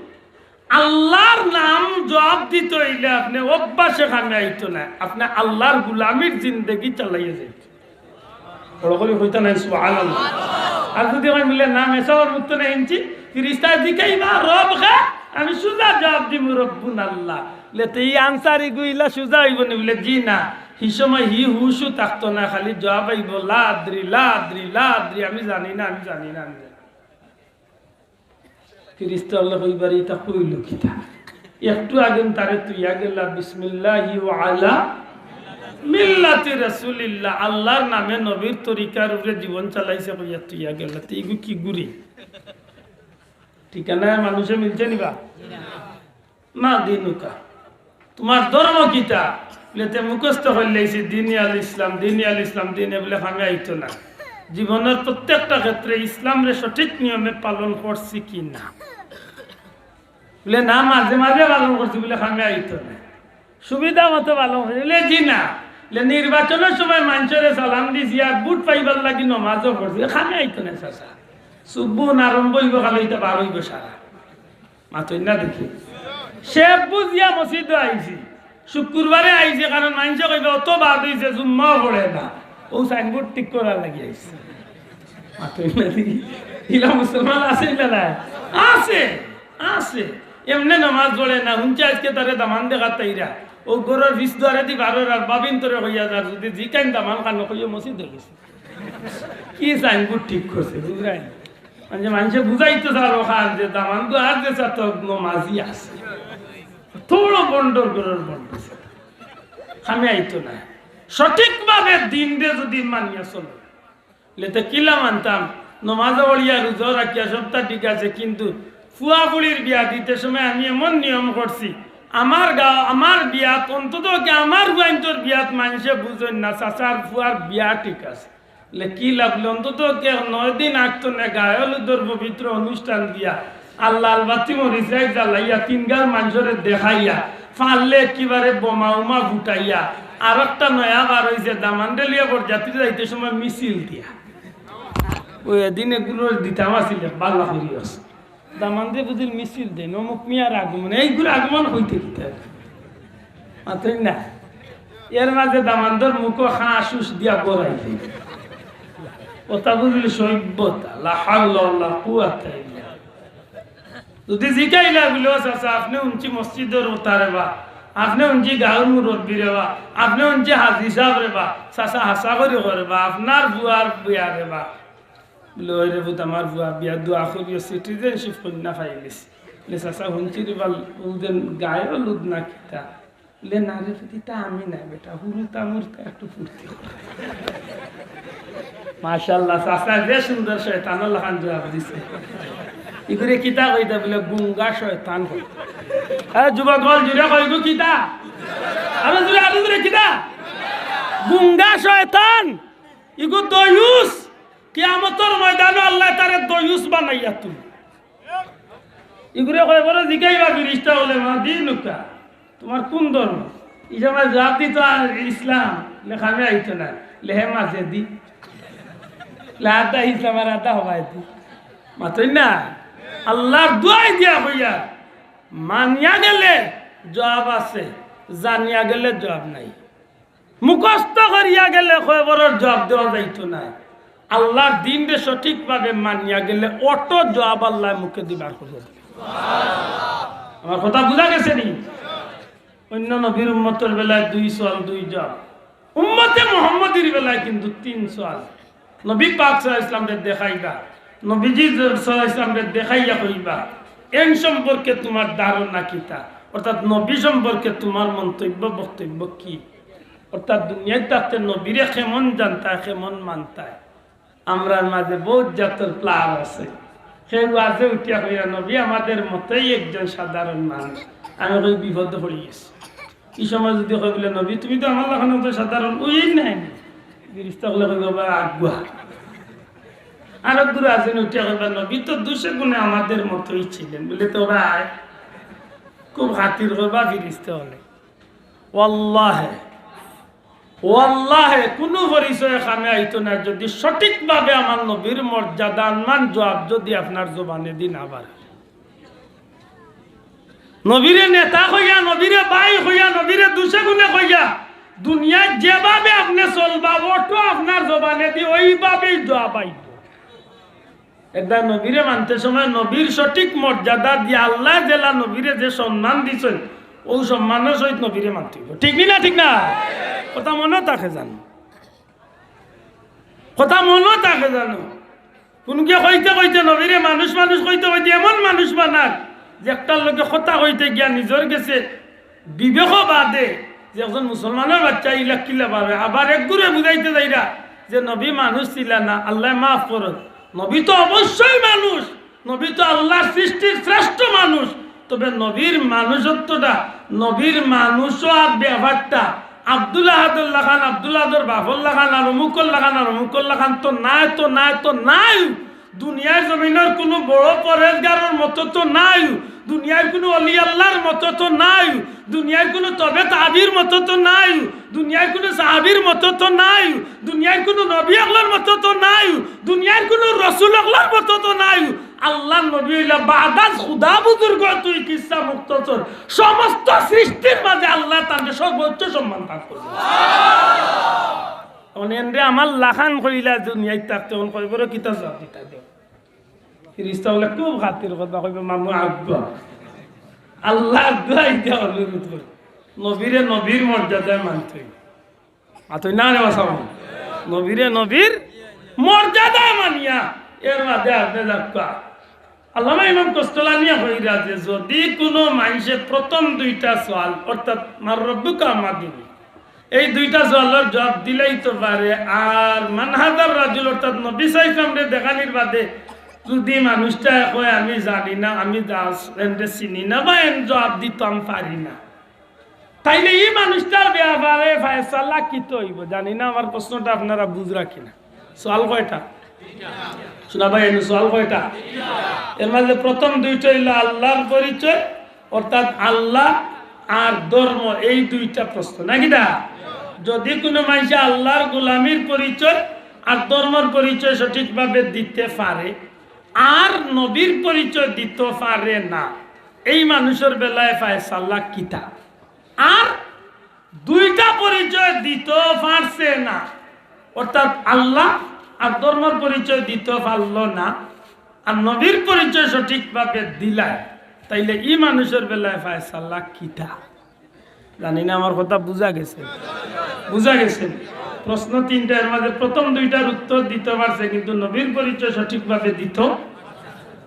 আল্লাহর নাম জবাব দিতে অইলে আপনে অভ্যাসে কামে আইতো না, আপনে আল্লাহর গুলামির জিন্দেগি চালাইয়া যাইতো। বড় করি কইতা নাই, সুবহানাল্লাহ। আর যদি আমি বুলে, "না, মেসাবর মুখ তনে হুনছি, ফিরিস্তায় জিকাইবা, রব কে?" আমি সুজা জবাব দিমু, "রব্বুনাল্লাহ।" বুলে, "তে ই answer ইগু ইলা সুজা অইবো নি?" বুলে, "জি না।" হি সময় হি হুশও থাকতো না, খালি জবাব আইবো, "লা আদরি, লা আদরি, লা আদরি, আমি জানি না, আমি জানি না, আমি জানি না।" ফিরিস্তা অকলে কইবা, "ইতা কইলো কিতা? একটু আগে তারে থইয়া গেলা, বিসমিল্লাহি ওয়া আলা মিল্লাতি রাসূলিল্লাহ, আল্লাহর নামে নবীর তরিকার উপরে জীবন চালাইছে কইয়া থইয়া গেলা, তে ইগু কি গুরি?" ঠিকানায় মানষে মিলছে নি বা? "মা দীনুকা, তুমার ধর্ম কিতা?" বুলে, "তে মুখস্থ করিলাইছি, দীনি আল ইসলাম, দীনি আল ইসলাম, দীনে," বুলে, "কামে আইতো না।" জীবনর প্রত্যেকটা ক্ষেত্রে ইসলামরে সঠিক নিয়মে পালন করছি কি না? বলে, "না, মাঝে মাঝে পালন করছি, বলে কামে আইতো না, সুবিধা মতো পালন করছি।" বলে, "জি না।" বলে, "নির্বাচনর সময় মানষরে সালাম দিছি আর ভোট পাইবার লাগি নমাজও পড়ছি, কামে আইতো না চাচা। সুবুন আরম্ভ অইবো, খালি ইটা বার অইবো সারা।" মাতইন না দেখি। সে বুঝিয়া মসজিদো আইছি, শুক্রবারে আইছে, কারণ মানষে কইবা, "অত বাদ অইছে, জুম্মাও পড়ে না।" অউ সাইনবোর্ড ঠিক করার লাগি আইছে। মাতইন না দেখি। ইলা মুসলমান আছে, ইলা নাই? আছে, আছে। এমনে নামাজ পড়ে না, হুনছি আইজকে তারে দামান দেখাত আইরা। অউ ঘরর পিছ দুয়ারেদি বারর আর ভাবিন্তরে কইয়া যার, যদি জিকাইন দামান খানো কইও মসজিদো গেছে। কি সাইনবোর্ড ঠিক করছে, বুঝরায়? মানে মানষে বুঝাইতো চার অখান যে দামান দুয়ার যে চার তো নমাজি আছে। থোড়ো বন্ডর ঘরর বন্ড। কামে আইতো না। সঠিকভাবে দিনরে যদি মানিয়া চলো, লেতে কিলা মানতাম? নমাজ পড়িয়া, রোজা রাখিয়া, সবটা ঠিক আছে, কিন্তু ফুয়া ফুড়ির বিয়া দিতে সময় আমি এমন নিয়ম করছি, আমার গাঁও, আমার বিয়াত অন্তত কি আমার ফুয়াইন্তর বিয়াত মানষে বুঝইন না, চাচার ফুয়ার বিয়া ঠিক আছে। লে কি লাভ? লে অন্তত কে নয় দিন আগ থনে গায়ে হলুদর পবিত্র অনুষ্ঠান দিয়া, আর লাল বাতি মরিচ লাইট জ্বালাইয়া, তিন গাঁওর মানষরে দেখাইয়া, পারলে একেবারে বোমা উমা ফুটাইয়া, আর একটা নয়া বার অইছে, দামান্দরে লইয়া বরযাত্রী যাইতে সময় মিছিল দিয়া। অউ এদিন এগুলো দিতাম আছিল, ভালা করি আছে। দামান্দে বুঝিল মিছিল দেইন, অমুক মিয়ার আগমন, এইগুলো আগমন অইতে দিতে। মাতইন না। এর মাঝে দামান্দর মুখো হাঁস উস দিয়া বড়াই দেইন। অতা বুঝিল সভ্যতা, লা হাওলা ওয়ালা কুওয়াতা ইল্লা। যদি জিকাইলা বুলে, "ও চাচা, আপনে হুনছি মসজিদর অতা রে বা, আপনে হুনছি গাঁওর মুরব্বি রে বা, আপনে হুনছি হাজি সাব রে বা, চাচা হাছা করি কও রে বা, আপনার ফুয়ার বিয়া রে বা।" বুলে, "ওই রে পুত, আমার ফুয়া বিয়া দোয়া করিও, সিটিজেনশিপ কইন্যা পাইলিছি।" বুলে, "চাচা, হুনছি রে বা, অউ যেন গায়ে হলুদ না কিতা?" বুলে, "না রে পুত, ইতা আমি না বেটা, হুরুতা মুরুতা একটু ফুর্তি করে।" মাশাআল্লাহ, চাচা যে সুন্দর শয়তানর লাখান জবাব দিছে। ইগুরে কিতা কইতা? বুলে গুঙ্গা শয়তান কইতা। আরে যুবক অকল, জুরে কইগু কিতা? আরো জুরে, আরো জুরে কিতা? গুঙ্গা শয়তান। ইগু দয়ুস। কিয়ামতর ময়দানো আল্লায় তারে দয়ুস বানাইয়া তুলবা। ইগুরে কবরো জিগাইবা ফিরিস্তা অকলে, "মা দীনুকা, তুমার কুন ধর্ম?" ই সময় জবাব দিতো, "আর ইসলাম।" লে কামে আইতো না, লে হে মাঝে দি। লে আধা ইসলাম আর আধা হবায়দি। মাতইন না? আল্লার দোয়াই দিয়া কইয়ার, মানিয়া গেলে জবাব আছে, জানিয়া গেলে জবাব নাই। মুখস্থ করিয়া গেলে কবরর জবাব দেওয়া যাইতো নায়। আল্লার দীনরে সঠিকভাবে মানিয়া গেলে অটো জবাব আল্লায় মুখে দিবার কথা। আমার কথা বুঝা গেছে নি? অইন্য নবীর উম্মতর বেলায় দুই সওয়াল, দুই জবাব। উম্মতে মুহাম্মদীর বেলায় কিন্তু তিন সওয়াল। নবী পাক সাল্লাল্লাহু আলাইহি ওয়াসাল্লামরে দেখাইবা, নবীজি সাল্লাল্লাহু আলাইহি ওয়াসাল্লামরে দেখাইয়া কইবা, "এন সম্পর্কে তুমার ধারণা কিতা?" অর্থাৎ নবী সম্পর্কে তুমার মন্তব্য, বক্তব্য কি? অর্থাৎ দুনিয়াত থাকতে নবীরে কেমন জানতায়, কেমন মানতায়? আমরার মাঝে বউত জাতর প্লার আছে। কেউ ওয়াজে উঠিয়া কইরা, "নবী আমাদের মতোই একজন সাধারণ মানুষ।" আমি কই, "বিপদো পড়ি গেছি।" ই সময় যদি কয় বুলে, "নবী, তুমি তো আমার লাখান তো সাধারণ, অউ নাই।" ফিরিস্তা অকলে কইবা, "বা আগুয়া।" আরক গুরু আছেন উঠিয়া কইবা, "নবী তো দুষে গুণে আমাদের মতোই ছিলেন।" বুলে, "তোরা আয়।" খুব খাতির করবা ফিরিস্তা অকলে। ওয়াল্লাহে, ওয়াল্লাহে, কুনু পরিচয়ে কামে আইতো না, যদি সঠিকভাবে আমার নবীর মর্যাদা আনমান জবাব যদি আপনার জবানেদি না বার অয়। নবীরে নেতা কইয়া, নবীরে ভাই কইয়া, নবীরে দুষে গুণে কইয়া, দুনিয়াত যেভাবে আপনে চলবা, অটো আপনার জবানেদি অইভাবেই জবাব আইবো। এরদায় নবীরে মানতে সময় নবীর সঠিক মর্যাদা দিয়া আল্লায় যেলা নবীরে যে সম্মান দিছইন, অউ সম্মানর সহিত নবীরে মানতে অইবো। ঠিক নি না? ঠিক না? কথা মনো থাকে জানো? কথা মনো থাকে জানো? কুনুকে কইতে কইতে নবীরে মানুষ মানুষ কইতে কইতে এমন মানুষ বানার যে একটার লগে কথা কইতে গিয়া নিজর গেছে বিবেকও বাদে যে একজন মুসলমানর বাচ্চা ইলা কিলা ভাবে, আবার এক গুরুয়ে বুঝাইতে যাইরা যে নবী মানুষ ছিলা না, আল্লায় মাফ করো, নবী তো অবশ্যই মানুষ, নবী তো আল্লার সৃষ্টির শ্রেষ্ঠ মানুষ, তবে নবীর মানুষত্বটা, নবীর মানুষ অওয়ার ব্যাপারটা আব্দুল আহাদর লাখান, আব্দুল আহাদর বাফর লাখান, আর অমুকর লাখান, আর অমুকর লাখান তো নায়, তো নায়, তো নায়। দুনিয়ার জমিনর কুনু বড় পরেজগারর মতো তো নায়, দুনিয়ার কুনু অলি আল্লাহর মতো তো নায়, দুনিয়ার কুনু তবে তাবির মতো তো নায়, দুনিয়ার কুনু সাহাবীর মতো তো নায়, দুনিয়ার কুনু নবী অকলর মতো তো নায়, দুনিয়ার কুনু রসুল অকলর মতো তো নায়। আল্লাহর নবী অইলা বাদাজ খুদা বুজুর্গ, তুই কিসা মুক্তসর। সমস্ত সৃষ্টির মাঝে আল্লায় তানরে সর্বোচ্চ সম্মান দান করছইন। অখন এনরে আমার লাখান কইলা দুনিয়াত থাকতে, অখন কইবরে কিতা জুয়াব দিতা দেও? ফিরিস্তা অকলে খুব খাতির করবা, কইবা, "মামু আগুয়া।" আল্লায় আগুয়া ইতা অনুরোধ করে। নবীরে নবীর মর্যাদায় মানতে অইবো। মাতইন না রে বাবা। নবীরে নবীর মর্যাদায় মানিয়া, এর বাদে আপনে যাউক্কা। আল্লামা ইমাম কস্তলানিয়ে কইরা যে, যদি কুনু মানষে প্রথম দুইটা সওয়াল, অর্থাৎ "মান রব্বুকা?" "আম্মা দীনি?" এই দুইটা সওয়ালর জুয়াব দিলাইতো পারে, আর "মান হাদার রাজুল?" অর্থাৎ নবী সাল্লাল্লাহু আলাইহি ওয়াসাল্লামরে দেখানির বাদে যদি মানুষটায় কয়, "আমি জানি না, আমি দাস, এনরে চিনি না বা এন জুয়াব দিতাম পারি না", তাইলে ই মানুষটার ব্যাপারে ফয়সালা কিতা অইবো? জানি না আমার প্রশ্নটা আপনারা বুঝরা কিনা। সওয়াল কয়টা? শুনা ভাই, এনে সওয়াল কয়টা? এর মাঝে প্রথম দুইটা অইলো আল্লাহর পরিচয়, অর্থাৎ আল্লাহ আর ধর্ম, এই দুইটা প্রশ্ন, নাকি না? যদি কুনু মানষে আল্লাহর গোলামির পরিচয় আর ধর্মর পরিচয় সঠিকভাবে দিতে পারে, আর নবীর পরিচয় দিতে পারে না, এই মানুষর বেলায় ফয়সালা কিতা? আর দুইটা পরিচয় দিতে পারছে না, অর্থাৎ আল্লাহ আর ধর্মর পরিচয় দিতে পারলো না, আর নবীর পরিচয় সঠিকভাবে দিলায়, তাইলে ই মানুষর বেলায় ফয়সালা কিতা? জানি না আমার কথা বুঝা গেছে, বুঝা গেছে। প্রশ্ন তিনটা, এর মাঝে প্রথম দুইটার উত্তর দিতে পারছে, কিন্তু নবীর পরিচয় সঠিকভাবে দিত,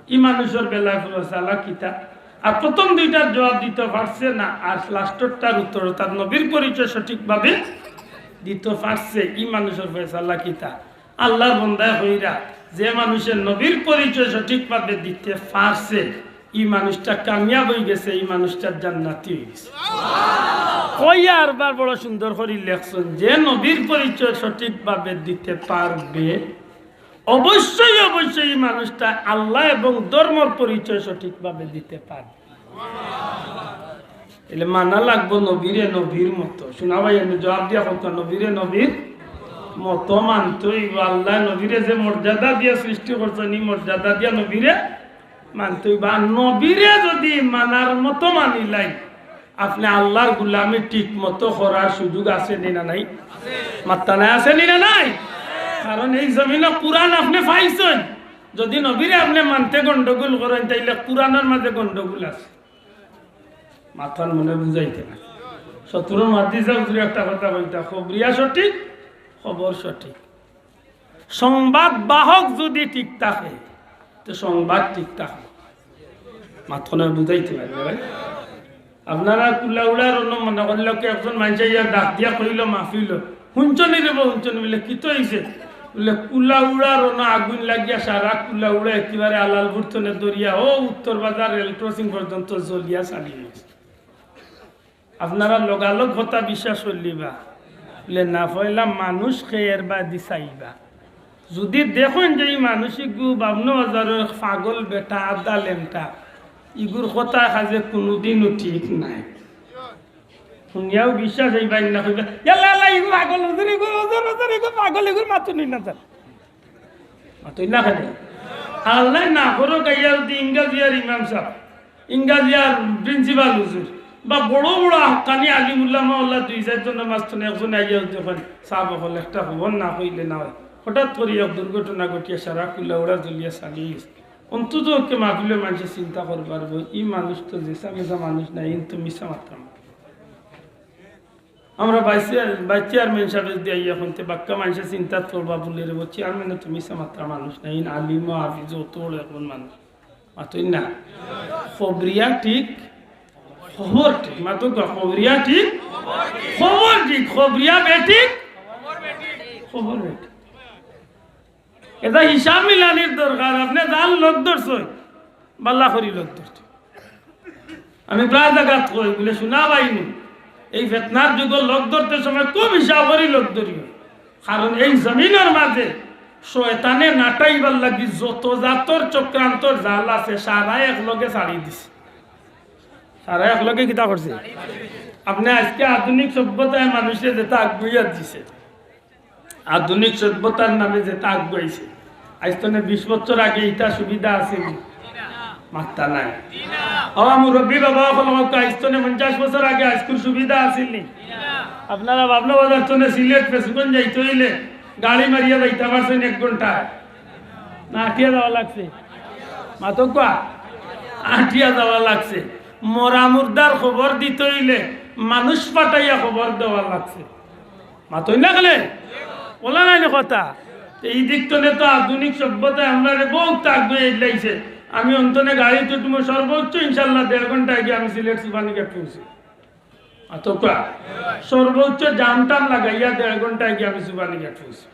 ই মানুষর বেলায় ফয়সালা কিতা? আর প্রথম দুইটার জুয়াব দিতে পারছে না, আর লাস্টরটার উত্তর, অর্থাৎ নবীর পরিচয় সঠিকভাবে দিতে পারছে, ই মানুষর ফয়সালা কিতা? আল্লাহর বন্দায় কইরা, যে মানুষে নবীর পরিচয় সঠিকভাবে দিতে পারছে, ই মানুষটা কামিয়াব অইগেছে, ই মানুষটা জান্নাতি অইগেছে। কইয়া আরবার বড় সুন্দর করি লেখছইন, যে নবীর পরিচয় সঠিকভাবে দিতে পারবে, অবশ্যই, অবশ্যই ই মানুষটা আল্লাহ এবং ধর্মর পরিচয় সঠিকভাবে দিতে পারবে। এলে মানা লাগবো নবীরে নবীর মতো। শুনা ভাই, এনে জুয়াব দিয়া কউক্কা, নবীরে নবীর মতো মানতে অইবো। আল্লায় নবীরে যে মর্যাদা দিয়া সৃষ্টি করছইন, ই মর্যাদা দিয়া নবীরে মানতে অইবো। আর নবীরে যদি মানার মতো মানিলাইন, আপনে আল্লাহর গুলামি ঠিক মতো করার সুযোগ আছে নি না নাই? মাত্তা নাই, আছে নি না নাই? কারণ এই জমিনো কুরআন আপনে পাইছইন। যদি নবীরে আপনে মানতে গন্ডগোল করইন, তাইলে কুরআনর মাঝে গন্ডগোল আছে। মাতইন মনে বুঝাইতে না। শত্রুর মাতি যা হুজুরে একটা কথা কইতা, খবরিয়া সঠিক, খবর সঠিক। সংবাদ বাহক যদি ঠিক থাকে, তো সংবাদ ঠিক থাকে। মাতইন বুঝাইতে পারি না ভাই। আপনারা কুলাউড়ার অনো মনে করলে কি একজন মানষে ইয়া ডাক দিয়া কইলো, মাহফিলো, "হুনছনি রে বা, হুনছনি?" বলে, "কিতা অইছে?" বলে, "কুলাউড়ার অনো আগুন লাগিয়া সারা কুলাউড়া একেবারে আলালপুর থনে ধরিয়া ও উত্তর বাজার রেল ক্রসিং পর্যন্ত জ্বলিয়া ছাড়ি অইছে।" আপনারা লগালগ কথা বিশ্বাস করলিবা? বলে, "না, পয়লা মানুষ খেয়ের বাদি চাইবা।" যদি দেখইন যে ই মানুষ ইগু বাবনু বাজারর পাগল বেটা, আধা লেংটা, ইগুর কথা কাজে কুনুদিনও ঠিক নাই। হুনিয়াও বিশ্বাস অইবা না, কইবা, "ইয়াল্লা, ইয়াল্লা, ইগু পাগল, হুজুর, ইগু, হুজুর, হুজুর, ইগু পাগল, ইগুর মাতইন না।" মাতইন না কেনে? আল্লায় না করউক, আইয়া যদি ইংরাজিয়ার ইমাম সাব, ইংরাজিয়ার প্রিন্সিপাল হুজুর, বা বড় বড় হাক্কানি আলিম উলামা আল্লাহ দুই চাইরজনর মাঝখানো একজনে আইয়া যদি কইন, "সাব অকল, একটা খবর না কইলে না অয়, হঠাৎ করি এক দুর্ঘটনা ঘটিয়া সারা কুলাউড়া জ্বলিয়া ছাড়ি অইছে।" অন্তত পক্ষে মাহফিলর মানষে চিন্তা করি পারবো, ই মানুষ তো যেছা মেছা মানুষ নায়, ইন তো মিছা মাতরা মানুষ। আমরা ভাইস চেয়ার-, ভাইস চেয়ারম্যান সাবে যদি আইয়া কইন তে বাক্কা মানষে চিন্তাত পড়বা বুলে রে, ও চেয়ারম্যানে তো মিছা মাতরা মানুষ নায়, ইন আলিম ও হাফিজ অত বড় একজন মানুষ। মাতইন না। খবরিয়া ঠিক, খবর ঠিক। মাতউক্কা, খবরিয়া ঠিক, খবর ঠিক। খবরিয়া বেঠিক, খবর বেঠিক। এটা হিসাব মিলানির দরকার। আপনে যার লগ ধরছইন, বালা করি লগ ধরছইন। আমি প্রায় জাগাত কই, বুলে, "শুনা ভাই নু, এই ফেতনার যুগো লগ ধরতে সময় খুব হিসাব করি লগ ধরিও, কারণ এই জমিনর মাঝে শয়তানে নাটাইবার লাগি যত জাতর চক্রান্তর জাল আছে, সারা এক লগে ছাড়ি দিছে। সারা এক লগে কিতা করছে? আপনে আজকে আধুনিক সভ্যতায় মানুষে যেটা আগুয়াইয়া দিছে, আধুনিক সভ্যতার নামে যেটা আগুয়াইছে, আইজ তনে বিশ বছর আগে ইটা সুবিধা আছিল নি? মাত্তা নাই। ও মুরব্বী বাবা অকল, আইজ তনে পঞ্চাশ বছর আগে আইজকুর সুবিধা আছিল নি? আপনারা বাবলা বাজার তনে সিলেট ফেঞ্চুগঞ্জ যাইতে অইলে গাড়ি মারিয়া যাইতা পারছইন এক ঘন্টায়? না, আটিয়া যাওয়া লাগছে? মাতো কুয়া, আটিয়া যাওয়া লাগছে। মরা মুর্দার খবর দিতে অইলে মানুষ পাঠাইয়া খবর দেওয়া লাগছে। মাতইন না কেনে? অলা নায় নি কথা। তে ই দিক তনে তো আধুনিক সভ্যতায় আমরারে বউত আগুয়াই দিলাইছে। আমি অন তনে গাড়িত উঠমু, সর্বোচ্চ ইনশাআল্লাহ দেড় ঘন্টায় গিয়া আমি সিলেট সুবহানীঘাট পৌঁছি। মাতো কুয়া, সর্বোচ্চ জাম টাম লাগাইয়া দেড় ঘন্টায় গিয়া আমি সুবহানীঘাট পৌঁছি।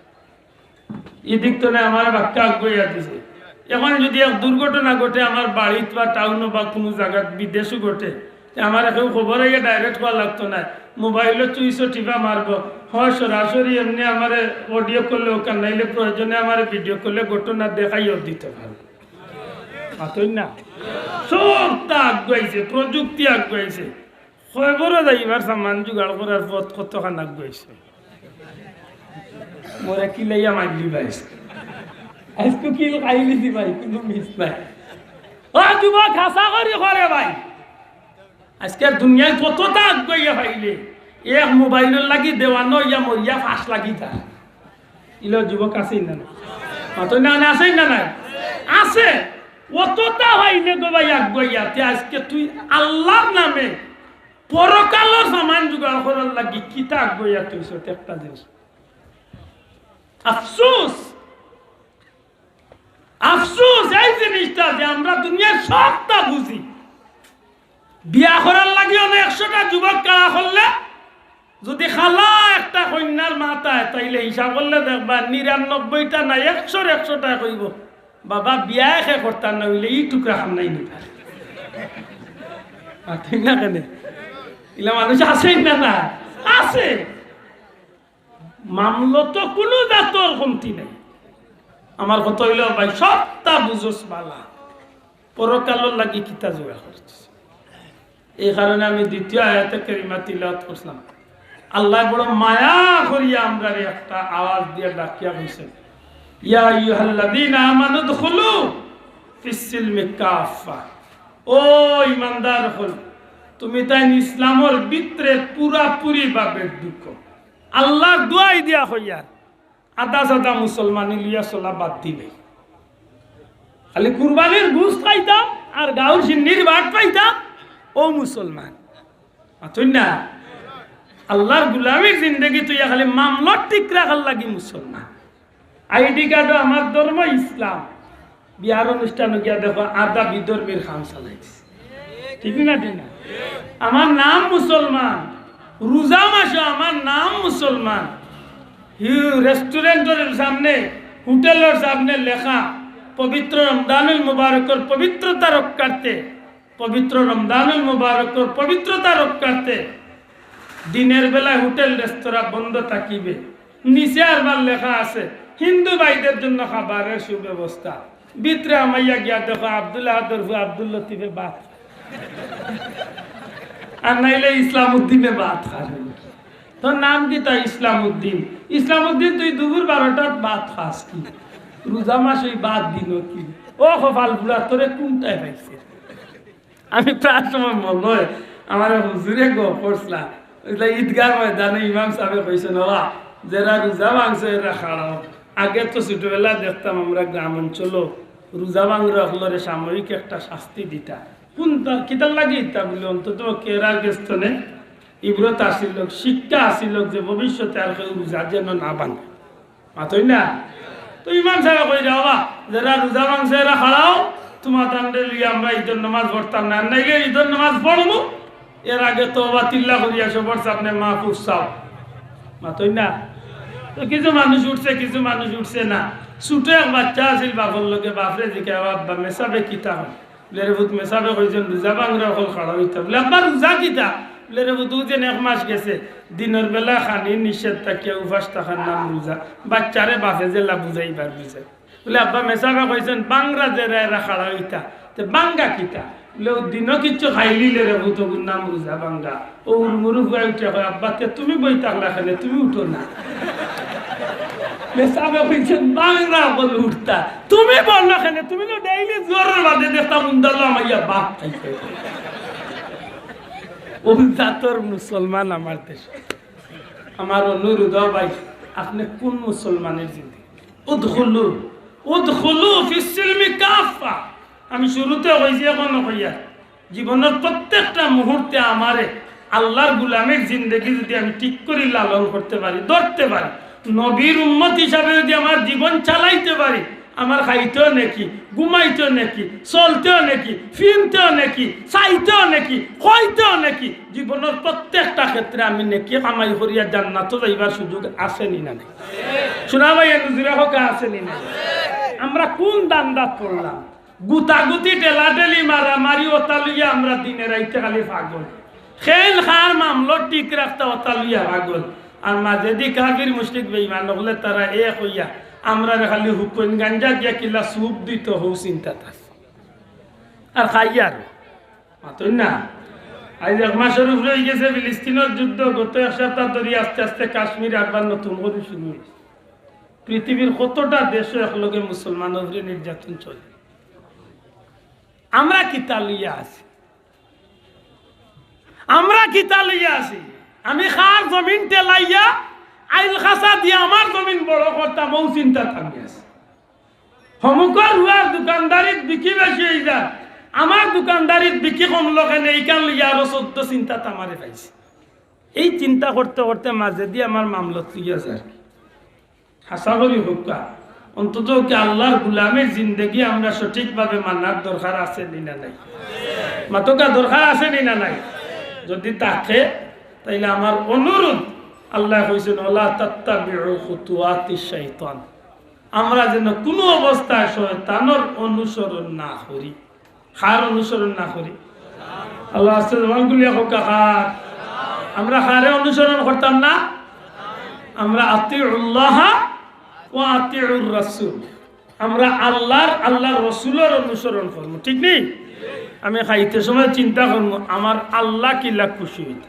ই দিক তনে আমারে বাক্কা আগুয়াইয়া দিছে। এখন যদি এক দুর্ঘটনা ঘটে আমার বাড়িত বা টাউনো বা কুনু জাগাত, বিদেশো ঘটে, তে আমারে কেউ খবর আইয়া direct কওয়া লাগতো নায়, মোবাইলো সুইচো টিপা মারবো, হয় সরাসরি এমনে আমারে audio callও কান, নাইলে প্রয়োজনে আমারে video callএ ঘটনা দেখাইয়াও দিতে পারবো। মাতইন না? সবতা আগুয়াইছে, প্রযুক্তি আগুয়াইছে। কবরো যাইবার সামান জুগাড় করার পথ কতখান আগুয়াইছে। মরে কিলাইয়া মারলি ভাই। আইজকু কিল খাইলিছি ভাই, কুনু মিস নাই। ও যুবক, হাছা করি কও রে ভাই। আইজকার দুনিয়াত কততা আগুয়াইয়া পাইলে, এক মোবাইলর লাগি দেওয়ানা অইয়া মরিয়া ফাঁস লাগি যার। ইলা যুবক আছইন না নাই? মাতইন না, না আছইন না নাই? আছে। অততা পাইলে গো ভাই আগুয়াইয়া, তে আইজকে তুই আল্লার নামে পরকালর সামান জুগাড় করার লাগি কিতা আগুয়াইয়া তুইছস একটা জিনিস। আফসোস, আফসোস এই জিনিসটা যে আমরা দুনিয়ার সবতা বুঝি। বিয়া করার লাগি অনে একশোটা যুবক কাড়া করলে, যদি খালা একটা কইন্যার মা থায়, তাইলে হিসাব করলে দেখবা নিরানব্বইটা না, একশোর একশোটায় কইবো, "বাবা, বিয়া একে করতাম না অইলে ই টুকরা খান নাই নিবার।" মাতইন না কেনে? ইলা মানুষ আছইন না, না? আছে। মামলত কুনু জাতর কমতি নাই। আমার কথা অইলো ভাই, সবতা বুঝস বালা, পরকালর লাগি কিতা জুগাড় করছস? এই কারণে আমি দ্বিতীয় আয়াতে কারিমা তিলাওয়াত করছিলাম। আল্লায় বড় মায়া করিয়া আমরারে একটা আওয়াজ দিয়া ডাকিয়া কইছইন, "ইয়া আইয়ুহাল্লাযীনা আমানু উদখুলু ফিস সিলমি কাফফা।" ও ইমানদার অকল, তুমি তাইন ইসলামর ভিতরে পুরাপুরি ভাবে ঢুকো। আল্লার দুয়াই দিয়া কইয়ার, আধা সাদা মুসলমানি লইয়া চলা বাদ দিলে। খালি কুরবানির গোস্ত খাইতাম আর গাউর শিন্নির ভাত পাইতাম, অউ মুসলমান। মাতইন না? আল্লার গুলামির জিন্দেগি থইয়া খালি মামলত ঠিক রাখার লাগি মুসলমান। আইডি কার্ডো আমার ধর্ম ইসলাম। বিয়ার অনুষ্ঠানো গিয়া দেখো, আধা বিধর্মীর কাম চালাইছে। ঠিক না, ঠিক না? আমার নাম মুসলমান, রোজা মাসো আমার নাম মুসলমান। হিউ রেস্টুরেন্টর সামনে, হোটেলর সামনে লেখা, "পবিত্র রমজানুল মুবারকর পবিত্রতা রক্ষার্থে, পবিত্র রমজানুল মুবারকর পবিত্রতা রক্ষার্থে দিনের বেলায় হোটেল রেস্তোরাঁ বন্ধ থাকিবে।" নিচে আরবার লেখা আছে, "হিন্দু ভাইদের জন্য খাবারের সুব্যবস্থা।" ভিতরে হামাইয়া গিয়া দেখো, আব্দুল আহাদর ফুয়া আব্দুল লতিফে ভাত, আর নাইলে ইসলাম উদ্দিনে ভাত খায়। তোর নাম কিতা? ইসলাম উদ্দিন। ইসলাম উদ্দিন, তুই দুপুর বারোটাত ভাত খাস কি? রোজা মাস অউ ভাত দিন কি? ও কপাল পুড়া, তোরে কুনটায় পাইছে? আমি প্রায় সময় মনো অয়, আমারে হুজুরে গফ করছলা, অউ যে ঈদগার ময়দানো ইমাম সাবে কইছইন, "ওবা, যেরা রোজা ভাংছো এরা খাড়াও।" আগে তো ছোটবেলা দেখতাম আমরা গ্রাম অঞ্চলো রোজা ভাংরা অকলরে সাময়িক একটা শাস্তি দিতা। কুনতা, কিতার লাগি দিতা বুলে, অন্তত পক্ষে এরার গেছ থনে ইবরত আসিল অউক, শিক্ষা আসিল অউক যে ভবিষ্যতে আর কেউ রোজা যেন না ভাঙে। মাতইন না? তো ইমাম সাবে কইরা, "ওবা, যেরা রোজা ভাংছো এরা খাড়াও, তুমাতানরে লইয়া আমরা ঈদর নামাজ পড়তাম না, আর নাইলে ঈদর নামাজ পড়মু, এর আগে তওবা তিল্লা করিয়া সবর সামনে মাফ চাও।" মাতইন না? তো কিছু মানুষ উঠছে, কিছু মানুষ উঠছে না। ছোট এক বাচ্চা আছিল, বাপর লগে, বাপরে জিকায়, "আব্বা, মেসাবে কিতা কইন?" বুলে, "রে পুত, মেসাবে কইছইন রোজা ভাংরা অকল খাড়া অইতা।" বুলে, "আব্বা, রোজা কিতা?" বুলে, "রে পুত, যেন এক মাস গেছে, দিনর বেলা খানি নিষেধ থাকিয়া উপাস থাকার নাম রোজা।" বাচ্চারে বাপে যেলা বুঝাইবার বুঝায়। বুলে, "আব্বা, মেসাবে কইছইন, বাংরা যেরা এরা খাড়া অইতা, তে বাঙ্গা কিতা?" বুলে, "অউ দিনও কিচ্ছু খাইলিলে রে পুত, অগুর নাম রোজা ভাঙ্গা।" অউ হুরমুরু পুয়ায় উঠিয়া কয়, "আব্বা, তে তুমি বই থাকলা কেনে, তুমি উঠো না।" মেসাবে কইছইন, "বাংরা অকল উঠতা, তুমি বইলা কেনে, তুমি তো ডেইলি জোহরর বাদে দেখতা মুন্দাল্লা মাইয়া ভাত খাইছে।" অউ জাতর মুসলমান আমার দেশো। আমার অনুরোধ, ও ভাই, আপনে কুন মুসলমানের জিন্দেগি? উদখুলু, উদখুলু ফিস সিলমি কাফফা। আমি শুরুতে কইছি, অখনো কইয়ার, জীবনর প্রত্যেকটা মুহূর্তে আমারে আল্লার গুলামির জিন্দেগি যুদি আমি ঠিক করি লালন করতে পারি, ধরতে পারি, নবীর উম্মত হিসাবে যুদি আমার জীবন চালাইতে পারি, আমার খাইতেও নেকি, ঘুমাইতেও নেকি, চলতেও নেকি, ফিনতেও নেকি, চাইতেও নেকি, কইতেও নেকি, জীবনর প্রত্যেকটা ক্ষেত্রে আমি নেকি কামাই করিয়া জান্নাতো যাইবার সুযোগ আছে নি না নাই? শুনা ভাই, এ নজুরে হকা আছে নি না নাই? আমরা কুন ধান্দাত পড়লাম? গুতাগুতি, ঠেলাঠেলি, মারামারি, ওটা লইয়া আমরা দিনে রাইতে খালি পাগল। খেল খার মামলা ঠিক রাখতা ওটা লইয়া পাগল। আর মাঝেদি কাফির মুশরিক বেঈমান অকলে তারা এক অইয়া আমরারে খালি হুকইন গাঞ্জা দিয়া কিলা সুপ দিত, হউ চিন্তাত আছি। আর খাইয়ার। মাতইন না? আইজ এক মাসর উপরে অইগেছে ফিলিস্তিনর যুদ্ধ, গত এক সপ্তাহ ধরি আস্তে আস্তে কাশ্মীর আবার নতুন করি শুরু অইছে। পৃথিবীর কতটা দেশো একলগে মুসলমানর উপরে নির্যাতন চলে। আমরা কিতা লইয়া আছি? আমরা কিতা লইয়া আছি? আমি কার জমিন ঠেলাইয়া আইল খাসা দিয়া আমার জমিন বড় করতাম, অউ চিন্তাত আমি আছি। হমুকর হুয়ার দোকানদারিত বিকি বেশি অইযার, আমার দোকানদারিত বিকি কমলো কেনে, ইখান লইয়া আরো চৌদ্দ চিন্তাত আমারে পাইছে। এই চিন্তা করতে করতে মাঝেদি আমার মামলত লইয়া যার। হাছা করি কউক্কা, অন্তত কি আল্লার গুলামির জিন্দেগি আমরা সঠিকভাবে মানার দরকার আছে নি না নাই? মাতউক্কা, দরকার আছে নি না নাই? যুদি থাকে, তাইলে আমার অনুরোধ, আল্লায় কইছইন, "ওয়ালা তাত্তাবিউ খুতুওয়াতিশ শাইতান।" আমরা যেন কুনু অবস্থায় শয়তানর অনুসরণ না করি। কার অনুসরণ না করি? আল্লার ওয়াস্তে জবান খুলিয়া কউক্কা, কার? আমরা কারে অনুসরণ করতাম না? আমরা আতিউল্লাহা ওয়া আতিউর রাসূল। আমরা আল্লার, আল্লার রসুলর অনুসরণ করমু, ঠিক নি? আমি খাইতে সময় চিন্তা করমু, আমার আল্লা কিলা খুশি অইতা,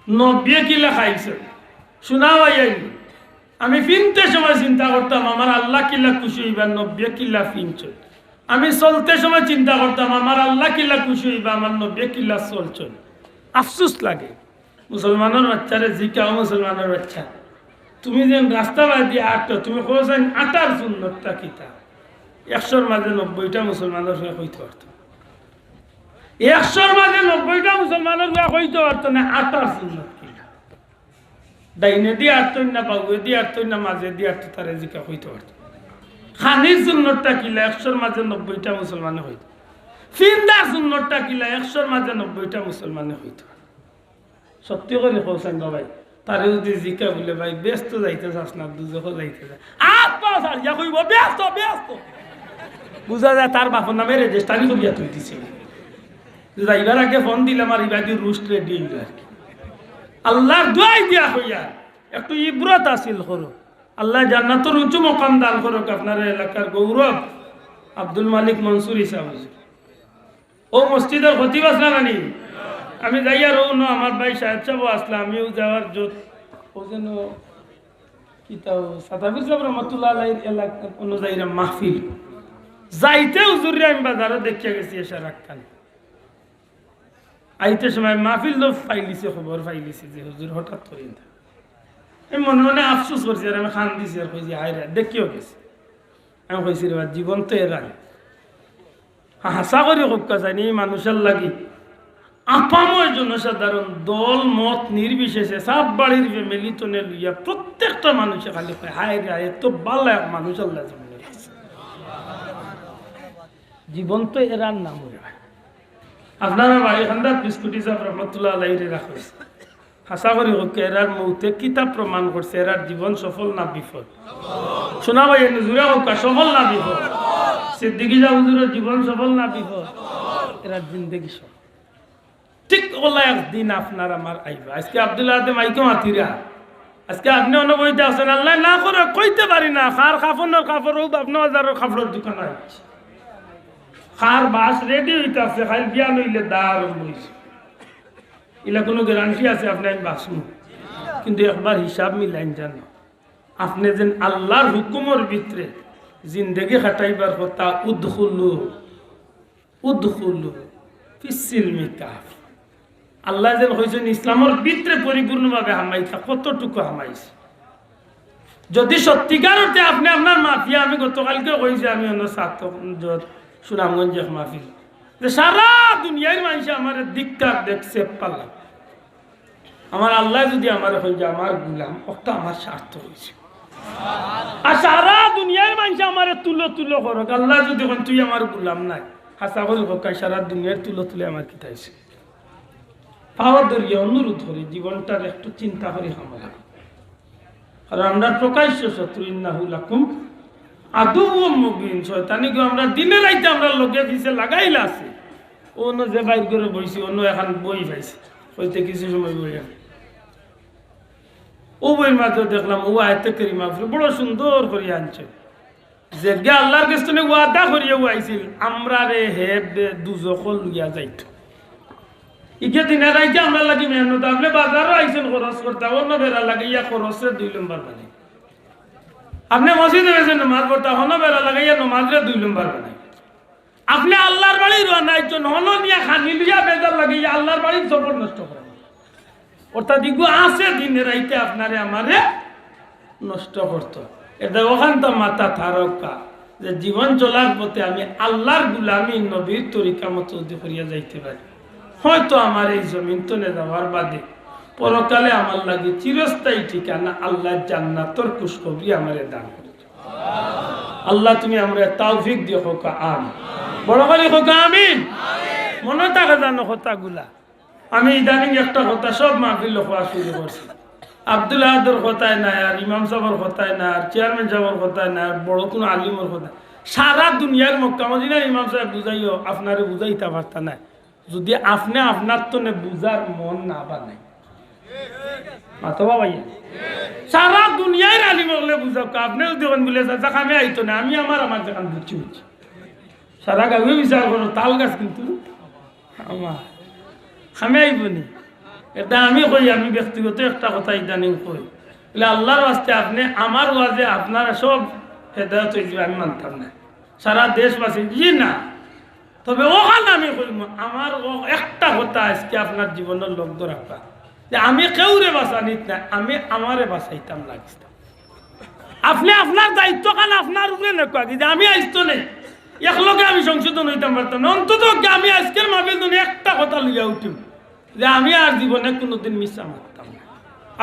নবীয়ে কিলা খাইছইন। শুনা ভাই, আমি ফিনতে সময় চিন্তা করতাম, আমার আল্লা কিলা খুশি অইবা, নবীয়ে কিলা ফিনছইন। আমি চলতে সময় চিন্তা করতাম, আমার আল্লা কিলা খুশি অইবা, আমার নবীয়ে কিলা চলছইন। আফসুস লাগে। মুসলমানর বাচ্চারে জিকাও, মুসলমানর বাচ্চা, তুমি যেন রাস্তা বায়দি আটো, তুমি কও যেন আটার সুন্নতটা কিতা? একশোর মাঝে নব্বইটা মুসলমানর পুয়ায় কইতো পারতো। একশোর মাঝে নব্বইটা মুসলমানর পুয়ায় কইতো পারতো না আটার সুন্নত কিতা। ডাইনেদি আটতইন না, বাউয়েদি আটতইন না, মাঝেদি আটতো, তারে জিকা কইতো পারতো। খানির সুন্নতটা কিলা? একশোর মাঝে নব্বইটা মুসলমানে কইতো। ফিন্দার সুন্নতটা কিলা? একশোর মাঝে নব্বইটা মুসলমানে কইতো। সত্যি করি কও চাইন বা ভাই, তারে যুদি জিকা বুলে, "ভাই, বেহেস্তো যাইতে চাস না, দুজখো যাইতে চাস?" আত পাও ছাড়িয়া কইবো, "বেহেস্তো, বেহেস্তো।" বুঝা যায় তার বাপর নামে রেজিস্টারি করিয়া থই দিছে। যাইবার আগে ফোন দিলাম আর ইবাদি রুস্ট রেডি অইলো আর কি। আল্লার দোয়াই দিয়া কইয়ার, একটু ইবরত হাসিল করো। আল্লায় জান্নাতর উঁচু মকাম দান করউক আপনারার এলাকার গৌরব আব্দুল মালিক মনসুর ইসা হুজুর। অউ মসজিদর খতিব আছলা নানি? আমি যাইয়ার অউ ন আমার ভাই সাহেব সাবও আছলা, আমিও যাওয়ার যত, অউ যেন কিতা অউ সাতাবির সাব রহমতুল্লাহ আলাইহির এলাকা অনুযায়ী মাহফিল। যাইতে হুজুররে আমি বাজারো দেখিয়া গেছি এশার আগ খান। আইতে সময় মাহফিল তো ফাইলিছে, খবর ফাইলিছে যে হুজুর হঠাৎ করি ইতা। আমি মনে মনে আফসোস করছি আর আমি কান্দিছি আর কইছি, "হায় রে, দেখিও গেছে।" আমি কইছি, "রে বা, জীবন তো এরার।" হা-, হাছা করি কউক্কা চাইন, ই মানুষর লাগি আপাময় জনসাধারণ, দল মত নির্বিশেষে, সাব বাড়ির ফ্যামিলি তনে লইয়া প্রত্যেকটা মানুষে খালি কয়, "হায় রে, এত ভালা এক মানুষ আল্লায় জীবনে রাখছে।" জীবন তো এরার নাম অইয়া। আপনারার বাড়ি খান্দাত বিস্কুটি সাব রহমতুল্লাহ আলাইহিরে রাখছে। হাছা করি কউক্কা, এরার মউতে কিতা প্রমাণ করছে, এরার জীবন সফল না বিফল? শুনা ভাই, এনে জুরে কউক্কা, সফল না বিফল? সিদ্দিকী সাব হুজুরর জীবন সফল না বিফল? এরার জিন্দেগি সফল। ঠিক অলা একদিন আপনার আমার আইবা। আজকে আব্দুল আদে মাইকে মাতিরা, আজকে আপনে অনো বইতা আছইন, আল্লায় না করউক, কইতে পারি না, কার কাফনর কাপড়, অউ বাবনা বাজারর কাপড়র দোকানো আইছে, কার বাঁশ রেডি অইতাছে, কাইল বিয়ান অইলে দা আরম্ভ অইছে। ইলা কুনু গ্যারান্টি আছে আপনে আমি বাঁচমু? কিন্তু একবার হিসাব মিলাইন জানো, আপনে যেন আল্লার হুকুমর ভিতরে জিন্দেগি কাটাইবার কথা, উদখুলু, উদখুলু ফিস সিলমি কাফ। আল্লায় যেন কইছইন ইসলামর ভিতরে পরিপূর্ণভাবে হামাইতা, কতটুকু হামাইছে। যদি সত্যিকার অর্থে আপনে আপনার মাফিয়া, আমি গতকালকে কইছি, আমি অনো ছাত্র সুনামগঞ্জ এক মাহফিল, যে সারা দুনিয়ার মানষে আমারে ধিক্কার দেখছে পাল্লা, আমার আল্লায় যদি আমারে কইন যে আমার গুলাম, অতা আমার স্বার্থ অইছে। আর সারা দুনিয়ার মানষে আমারে তুলো তুলো করউক, আল্লায় যদি কইন তুই আমার গুলাম নায়, হাছা করি কউক্কা, সারা দুনিয়ার তুলো তুলে আমার কিতা অইছে? পাও ধরিয়া অনুরোধ করি, জীবনটার একটু চিন্তা করি হামাইয়া। কারণ আমরার প্রকাশ্য শত্রু, ইন্নাহু লাকুম আদুউম মুবিন। শয়তানে গিয়া আমরার দিনে রাইতে আমরার লগে পিছে লাগাইল আছে। অনো যে বাইর ঘরো বইছি, অনো একখান বই পাইছি, অইতে কিছু সময় বই আনি। অউ বইর মাঝে দেখলাম, অউ আয়াতে কারিমা বড় সুন্দর করি আনছে। যেগিয়ে আল্লার গেছ থনে ওয়াদা করিয়া আইছিল, আমরারে হে বে-, দুজখো লইয়া যাইতো। ইগিয়ে দিনে রাইতে আমরার লাগি মেহনত, আপনে বাজারো আইছইন খরচ করতা, অনো বেড়া লাগাইয়া খরচরে দুই নম্বর বানাই। আপনে মসজিদো গেছইন নমাজ পড়তা, অনো বেড়া লাগাইয়া নমাজরে দুই নম্বর বানাই। আপনে আল্লার বাড়ি রওয়ানা অইছইন, অনো নিয়া খানি লইয়া বেজার লাগাইয়া আল্লার বাড়ির সফর নষ্ট করা। অর্থাৎ ইগু আছে দিনে রাইতে আপনারে আমারে নষ্ট করতো। এটা অখানতা মাথাত রাখউক্কা যে জীবন চলার পথে আমি আল্লার গুলামি নবীর তরিকা মতো যদি করিয়া যাইতে পারি, হয়তো আমার এই জমিন তনে যাওয়ার বাদে পরকালে আমার লাগি চিরস্থায়ী ঠিকানা আল্লার জান্নাতর খুশখবরি আমারে দান করি। আল্লাহ, তুমি আমরারে তৌফিক দিও, কউক্কা আমিন। বড় করি কউক্কা আমিন। মনো থাকে জানো কথাগুলা। আমি ইদানিং একটা কথা সব মাহফিলো কওয়া শুরু করছি। আব্দুল আহাদর কথায় নায়, আর ইমাম সাবর কথায় নায়, আর চেয়ারম্যান সাবর কথায় নায়, আর বড় কুনু আলিমর কথায়। সারা দুনিয়ার মক্কা মদিনার ইমাম সাবে বুঝাইও, আপনারে বুঝাইতা পারতা নায়। যদি আপনে আপনার তনে বুঝার মন না বানাই, মাতো বা ভাই, সারা দুনিয়ার আলিম অকলে বুঝউক্কা, আপনে যদি কইন বুলে, "চাচা, কামে আইতো না, আমি আমার, আমার যেখান বুঝছি, বুঝছি।" সারা গাউয়ে বিচার করো, তাল গাছ কিন্তু আমার। কামে আইবো নি? এটা আমি কই, আমি ব্যক্তিগত একটা কথা ইদানিং কই। বলে, "আল্লার ওয়াস্তে আপনে আমার ওয়াজে আপনারা সব হেদায়ত অইযিবা, আমি মানতাম না।" সারা দেশবাসী, জি না। তবে অখান আমি কইমু, আমার অউ একটা কথা আজকে আপনার জীবনর লগ ধরাউক্কা, যে আমি কেউরে বাঁচানিত নায়, আমি আমারে বাঁচাইতাম লাগিস্তাম। আপনে আপনার দায়িত্বখান আপনার উপরে নেউক্কা, যে আমি আইজ থনে একলগে আমি সংশোধন অইতাম পারতাম না। অন্তত পক্ষে আমি আজকের মাহফিল থনে একটা কথা লইয়া উঠিমু যে আমি আর জীবনে কুনুদিন মিছা মাততাম না।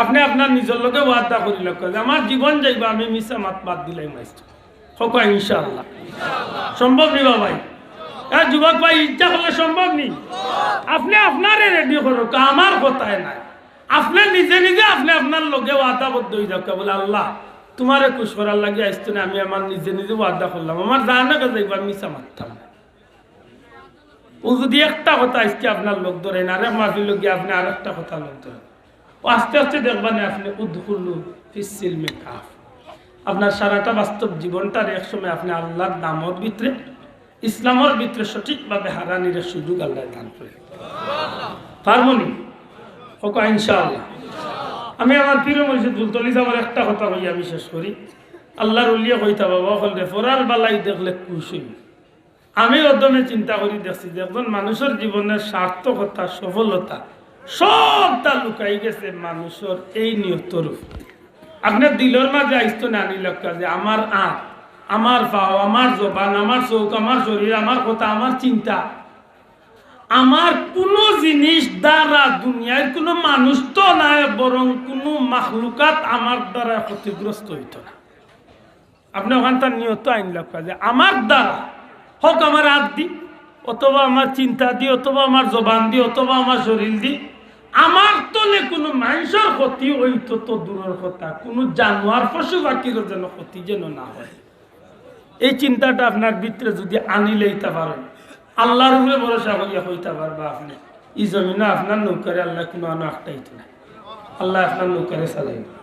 আপনে আপনার নিজর লগে ওয়াদা করি লাউক্কা যে আমার জীবন যাইবো, আমি মিছা মাত বাদ দিলাইমু আইজ থনে। কউক্কা ইনশাআল্লাহ। সম্ভব নি বা ভাই? এ যুবক ভাই, ইচ্ছা করলে সম্ভব নি? আপনে আপনারে রেডি করউক্কা, আমার কথায় নায়। আপনে নিজে নিজে আপনে আপনার লগে ওয়াদাবদ্ধ অইযাউক্কা, বলে, "আল্লাহ, তুমারে খুশ করার লাগি আইজ থনে আমি আমার নিজে নিজে ওয়াদা করলাম, আমার জানে কাজে একবার মিছা মাততাম না।" অউ যদি একটা কথা আজকে আপনার লগ ধরে না, আরেক মাহফিলো গিয়া আপনে আরেকটা কথা লগ ধরে, অউ আস্তে আস্তে দেখবা নে আপনে উদখুলু ফিস সিলমি কাফ। আপনার সারাটা বাস্তব জীবনটার এক সময় আপনে আল্লার দামর ভিতরে, ইসলামর ভিতরে সঠিকভাবে হারানির সুযোগ আল্লায় দান করে। পারমু নি? কউক্কা ইনশাআল্লাহ। আমি আমার পীর মুর্শিদ ফুলতলি সাবর একটা কথা কইয়া আমি শেষ করি। আল্লার ওলিয়ে কইতা, বাবা অকলরে, "পরার বালাই দেখলে খুশ অইবি।" আমি অদমে চিন্তা করি দেখছি যে একজন মানুষর জীবনের সার্থকতা, সফলতা, সবটা লুকাই গেছে মানুষর এই নিয়তর উপরে। আপনে দিলর মাঝে আইজ থনে আনি লাউক্কা যে আমার আত, আমার পাও, আমার জবান, আমার চউখ, আমার শরীর, আমার কথা, আমার চিন্তা, আমার কুনু জিনিস দ্বারা দুনিয়ার কুনু মানুষ তো নায়, বরং কুনু মাখলুকাত আমার দ্বারা ক্ষতিগ্রস্ত অইতো না। আপনে অখানতা নিয়ত আনি লাউক্কা যে আমার দ্বারা, হউক আমার আত দি, অথবা আমার চিন্তা দি, অথবা আমার জবান দি, অথবা আমার শরীর দি, আমার তনে কুনু মানষর ক্ষতি অইতো তো দূরর কথা, কুনু জানোয়ার পশু পাখিরও যেন ক্ষতি যেন না হয়। এই চিন্তাটা আপনার ভিতরে যদি আনি লইতা পারইন, আল্লার উপরে ভরসা করিয়া কইতা পারবা আপনে, ই জমিনো আপনার নৌকারে আল্লায় কুনু আনো আটকাইতো নায়। আল্লায় আপনার নৌকারে চালাইবা।